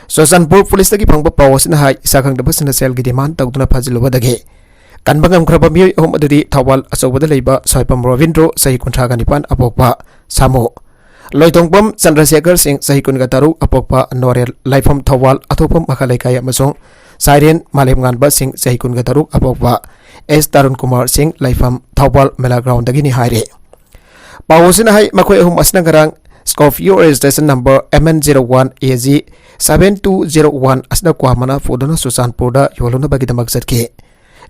ꯆꯨꯔꯆꯥꯟꯄꯨꯔ ꯄꯨꯂꯤꯁꯇꯒꯤ ꯐꯪꯕ ꯄꯥꯎ ꯑꯁꯤꯅ ꯍꯥꯏ, ꯁꯛꯈꯪꯗꯕꯁꯤꯡꯅ ꯁꯦꯜꯒꯤ ꯗꯤꯃꯥꯟ ꯇꯧꯗꯨꯅ ꯐꯥꯖꯤꯜꯂꯨꯕꯗꯒꯤ ꯀꯟꯕ ꯉꯝꯈ꯭ꯔꯕ ꯃꯤꯑꯣꯏ ꯑꯍꯨꯝ ꯑꯗꯨꯗꯤ ꯊꯧꯕꯥꯜ ꯑꯆꯧꯕꯗ ꯂꯩꯕ ꯁ꯭ꯋꯥꯏꯄꯝ ꯔꯣꯕꯤꯟꯗ꯭ꯔꯣ, ꯆꯍꯤ ꯀꯨꯟꯊ꯭ꯔꯥꯒ ꯅꯤꯄꯥꯟ, ꯑꯄꯣꯛꯄ ꯁꯥꯃꯨ, ꯂꯣꯏꯊꯣꯡꯕꯝ ꯆꯟꯗ꯭ꯔꯁꯦꯈꯔ ꯁꯤꯡ, ꯆꯍꯤ ꯀꯨꯟꯒ ꯇꯔꯨꯛ, ꯑꯄꯣꯛꯄ ꯅꯣꯔꯦꯜ, ꯂꯥꯏꯐꯝ ꯊꯧꯕꯥꯜ ꯑꯊꯣꯛꯄꯝ ꯃꯈꯥ ꯂꯩꯀꯥꯏ, ꯑꯃꯁꯨꯡ ꯁꯥꯏꯔꯦꯟ ꯃꯥꯂꯦꯝꯉꯥꯟꯕ ꯁꯤꯡ, ꯆꯍꯤ ꯀꯨꯟꯒ ꯇꯔꯨꯛ, ꯑꯄꯣꯛꯄ ꯑꯦꯁ ꯇꯔꯨꯟ ꯀꯨꯃꯥꯔ ꯁꯤꯡ, ꯂꯩꯐꯝ ꯊꯧꯕꯥꯜ ꯃꯦꯂꯥ ꯒ꯭ꯔꯥꯎꯟꯗꯒꯤꯅꯤ ꯍꯥꯏꯔꯦ꯫ ꯄꯥꯎ ꯑꯁꯤꯅ ꯍꯥꯏ, ꯃꯈꯣꯏ ꯑꯍꯨꯝ ꯑꯁꯤꯅ ꯉꯔꯥꯡ Scorpio registration number M N zero one A G seven two zero one ꯑꯁꯤꯅ ꯀ꯭ꯋꯥ ꯃꯅꯥ ꯄꯨꯗꯨꯅ ꯆꯨꯔꯆꯥꯟꯄꯨꯔꯗ ꯌꯣꯜꯂꯨꯅꯕꯒꯤꯗꯃꯛ ꯆꯠꯈꯤ꯫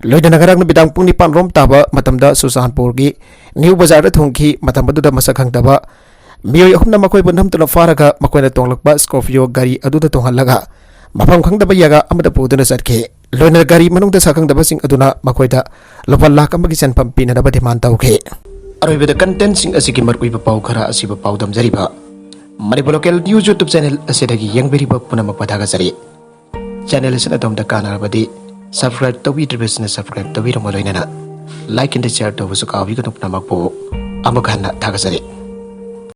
ꯂꯣꯏꯅꯅ ꯉꯔꯥꯡ ꯅꯨꯃꯤꯗꯥꯡ ꯄꯨꯡ ꯅꯤꯄꯥꯟ ꯔꯣꯝ ꯇꯥꯕ ꯃꯇꯝꯗ ꯆꯨꯔꯆꯥꯟꯄꯨꯔꯒꯤ ꯅ꯭ꯌꯨ ꯕꯖꯥꯔꯗ ꯊꯨꯡꯈꯤ꯫ ꯃꯇꯝ ꯑꯗꯨꯗ ꯃꯁꯛ ꯈꯪꯗꯕ ꯃꯤꯑꯣꯏ ꯑꯍꯨꯝꯅ ꯃꯈꯣꯏꯕꯨ ꯅꯝꯗꯨꯅ ꯐꯥꯔꯒ ꯃꯈꯣꯏꯅ ꯇꯣꯡꯂꯛꯄ Scorpio ꯒꯥꯔꯤ ꯑꯗꯨꯗ ꯇꯣꯡꯍꯜꯂꯒ ꯃꯐꯝ ꯈꯪꯗꯕ ꯖꯒꯥ ꯑꯃꯗ ꯄꯨꯗꯨꯅ ꯆꯠꯈꯤ꯫ ꯂꯣꯏꯅꯅ ꯒꯥꯔꯤ ꯃꯅꯨꯡꯗ ꯁꯛꯈꯪꯗꯕꯁꯤꯡ ꯑꯗꯨꯅ ꯃꯈꯣꯏꯗ ꯂꯨꯄꯥ ꯂꯥꯈ ꯑꯃꯒꯤ ꯁꯦꯟꯐꯝ ꯄꯤꯅꯅꯕ demand ꯇꯧꯈꯤ꯫ ꯑꯔꯣꯏꯕꯗ contentꯁꯤꯡ ꯑꯁꯤꯒꯤ ꯃꯔꯨꯑꯣꯏꯕ ꯄꯥꯎ ꯈꯔ ꯑꯁꯤꯕꯨ ꯄꯥꯎꯗꯝꯖꯔꯤꯕ Manipur Local News YouTube channel ꯑꯁꯤꯗꯒꯤ ꯌꯦꯡꯕꯤꯔꯤꯕ ꯄꯨꯝꯅꯃꯛꯄꯨ ꯊꯥꯒꯠꯆꯔꯤ꯫ Channel ꯑꯁꯤꯅ ꯑꯗꯣꯝꯗ ꯀꯥꯟꯅꯔꯕꯗꯤ subscribe ꯇꯧꯕꯤꯗ꯭ꯔꯤꯕꯁꯤꯡꯅ subscribe ꯇꯧꯕꯤꯔꯝꯃ ꯂꯣꯏꯅꯅ like and share ꯇꯧꯕꯁꯨ ꯀꯥꯎꯕꯤꯒꯅꯨ꯫ ꯄꯨꯝꯅꯃꯛꯄꯨ ꯑꯃꯨꯛ ꯍꯟꯅ ꯊꯥꯒꯠꯆꯔꯤ꯫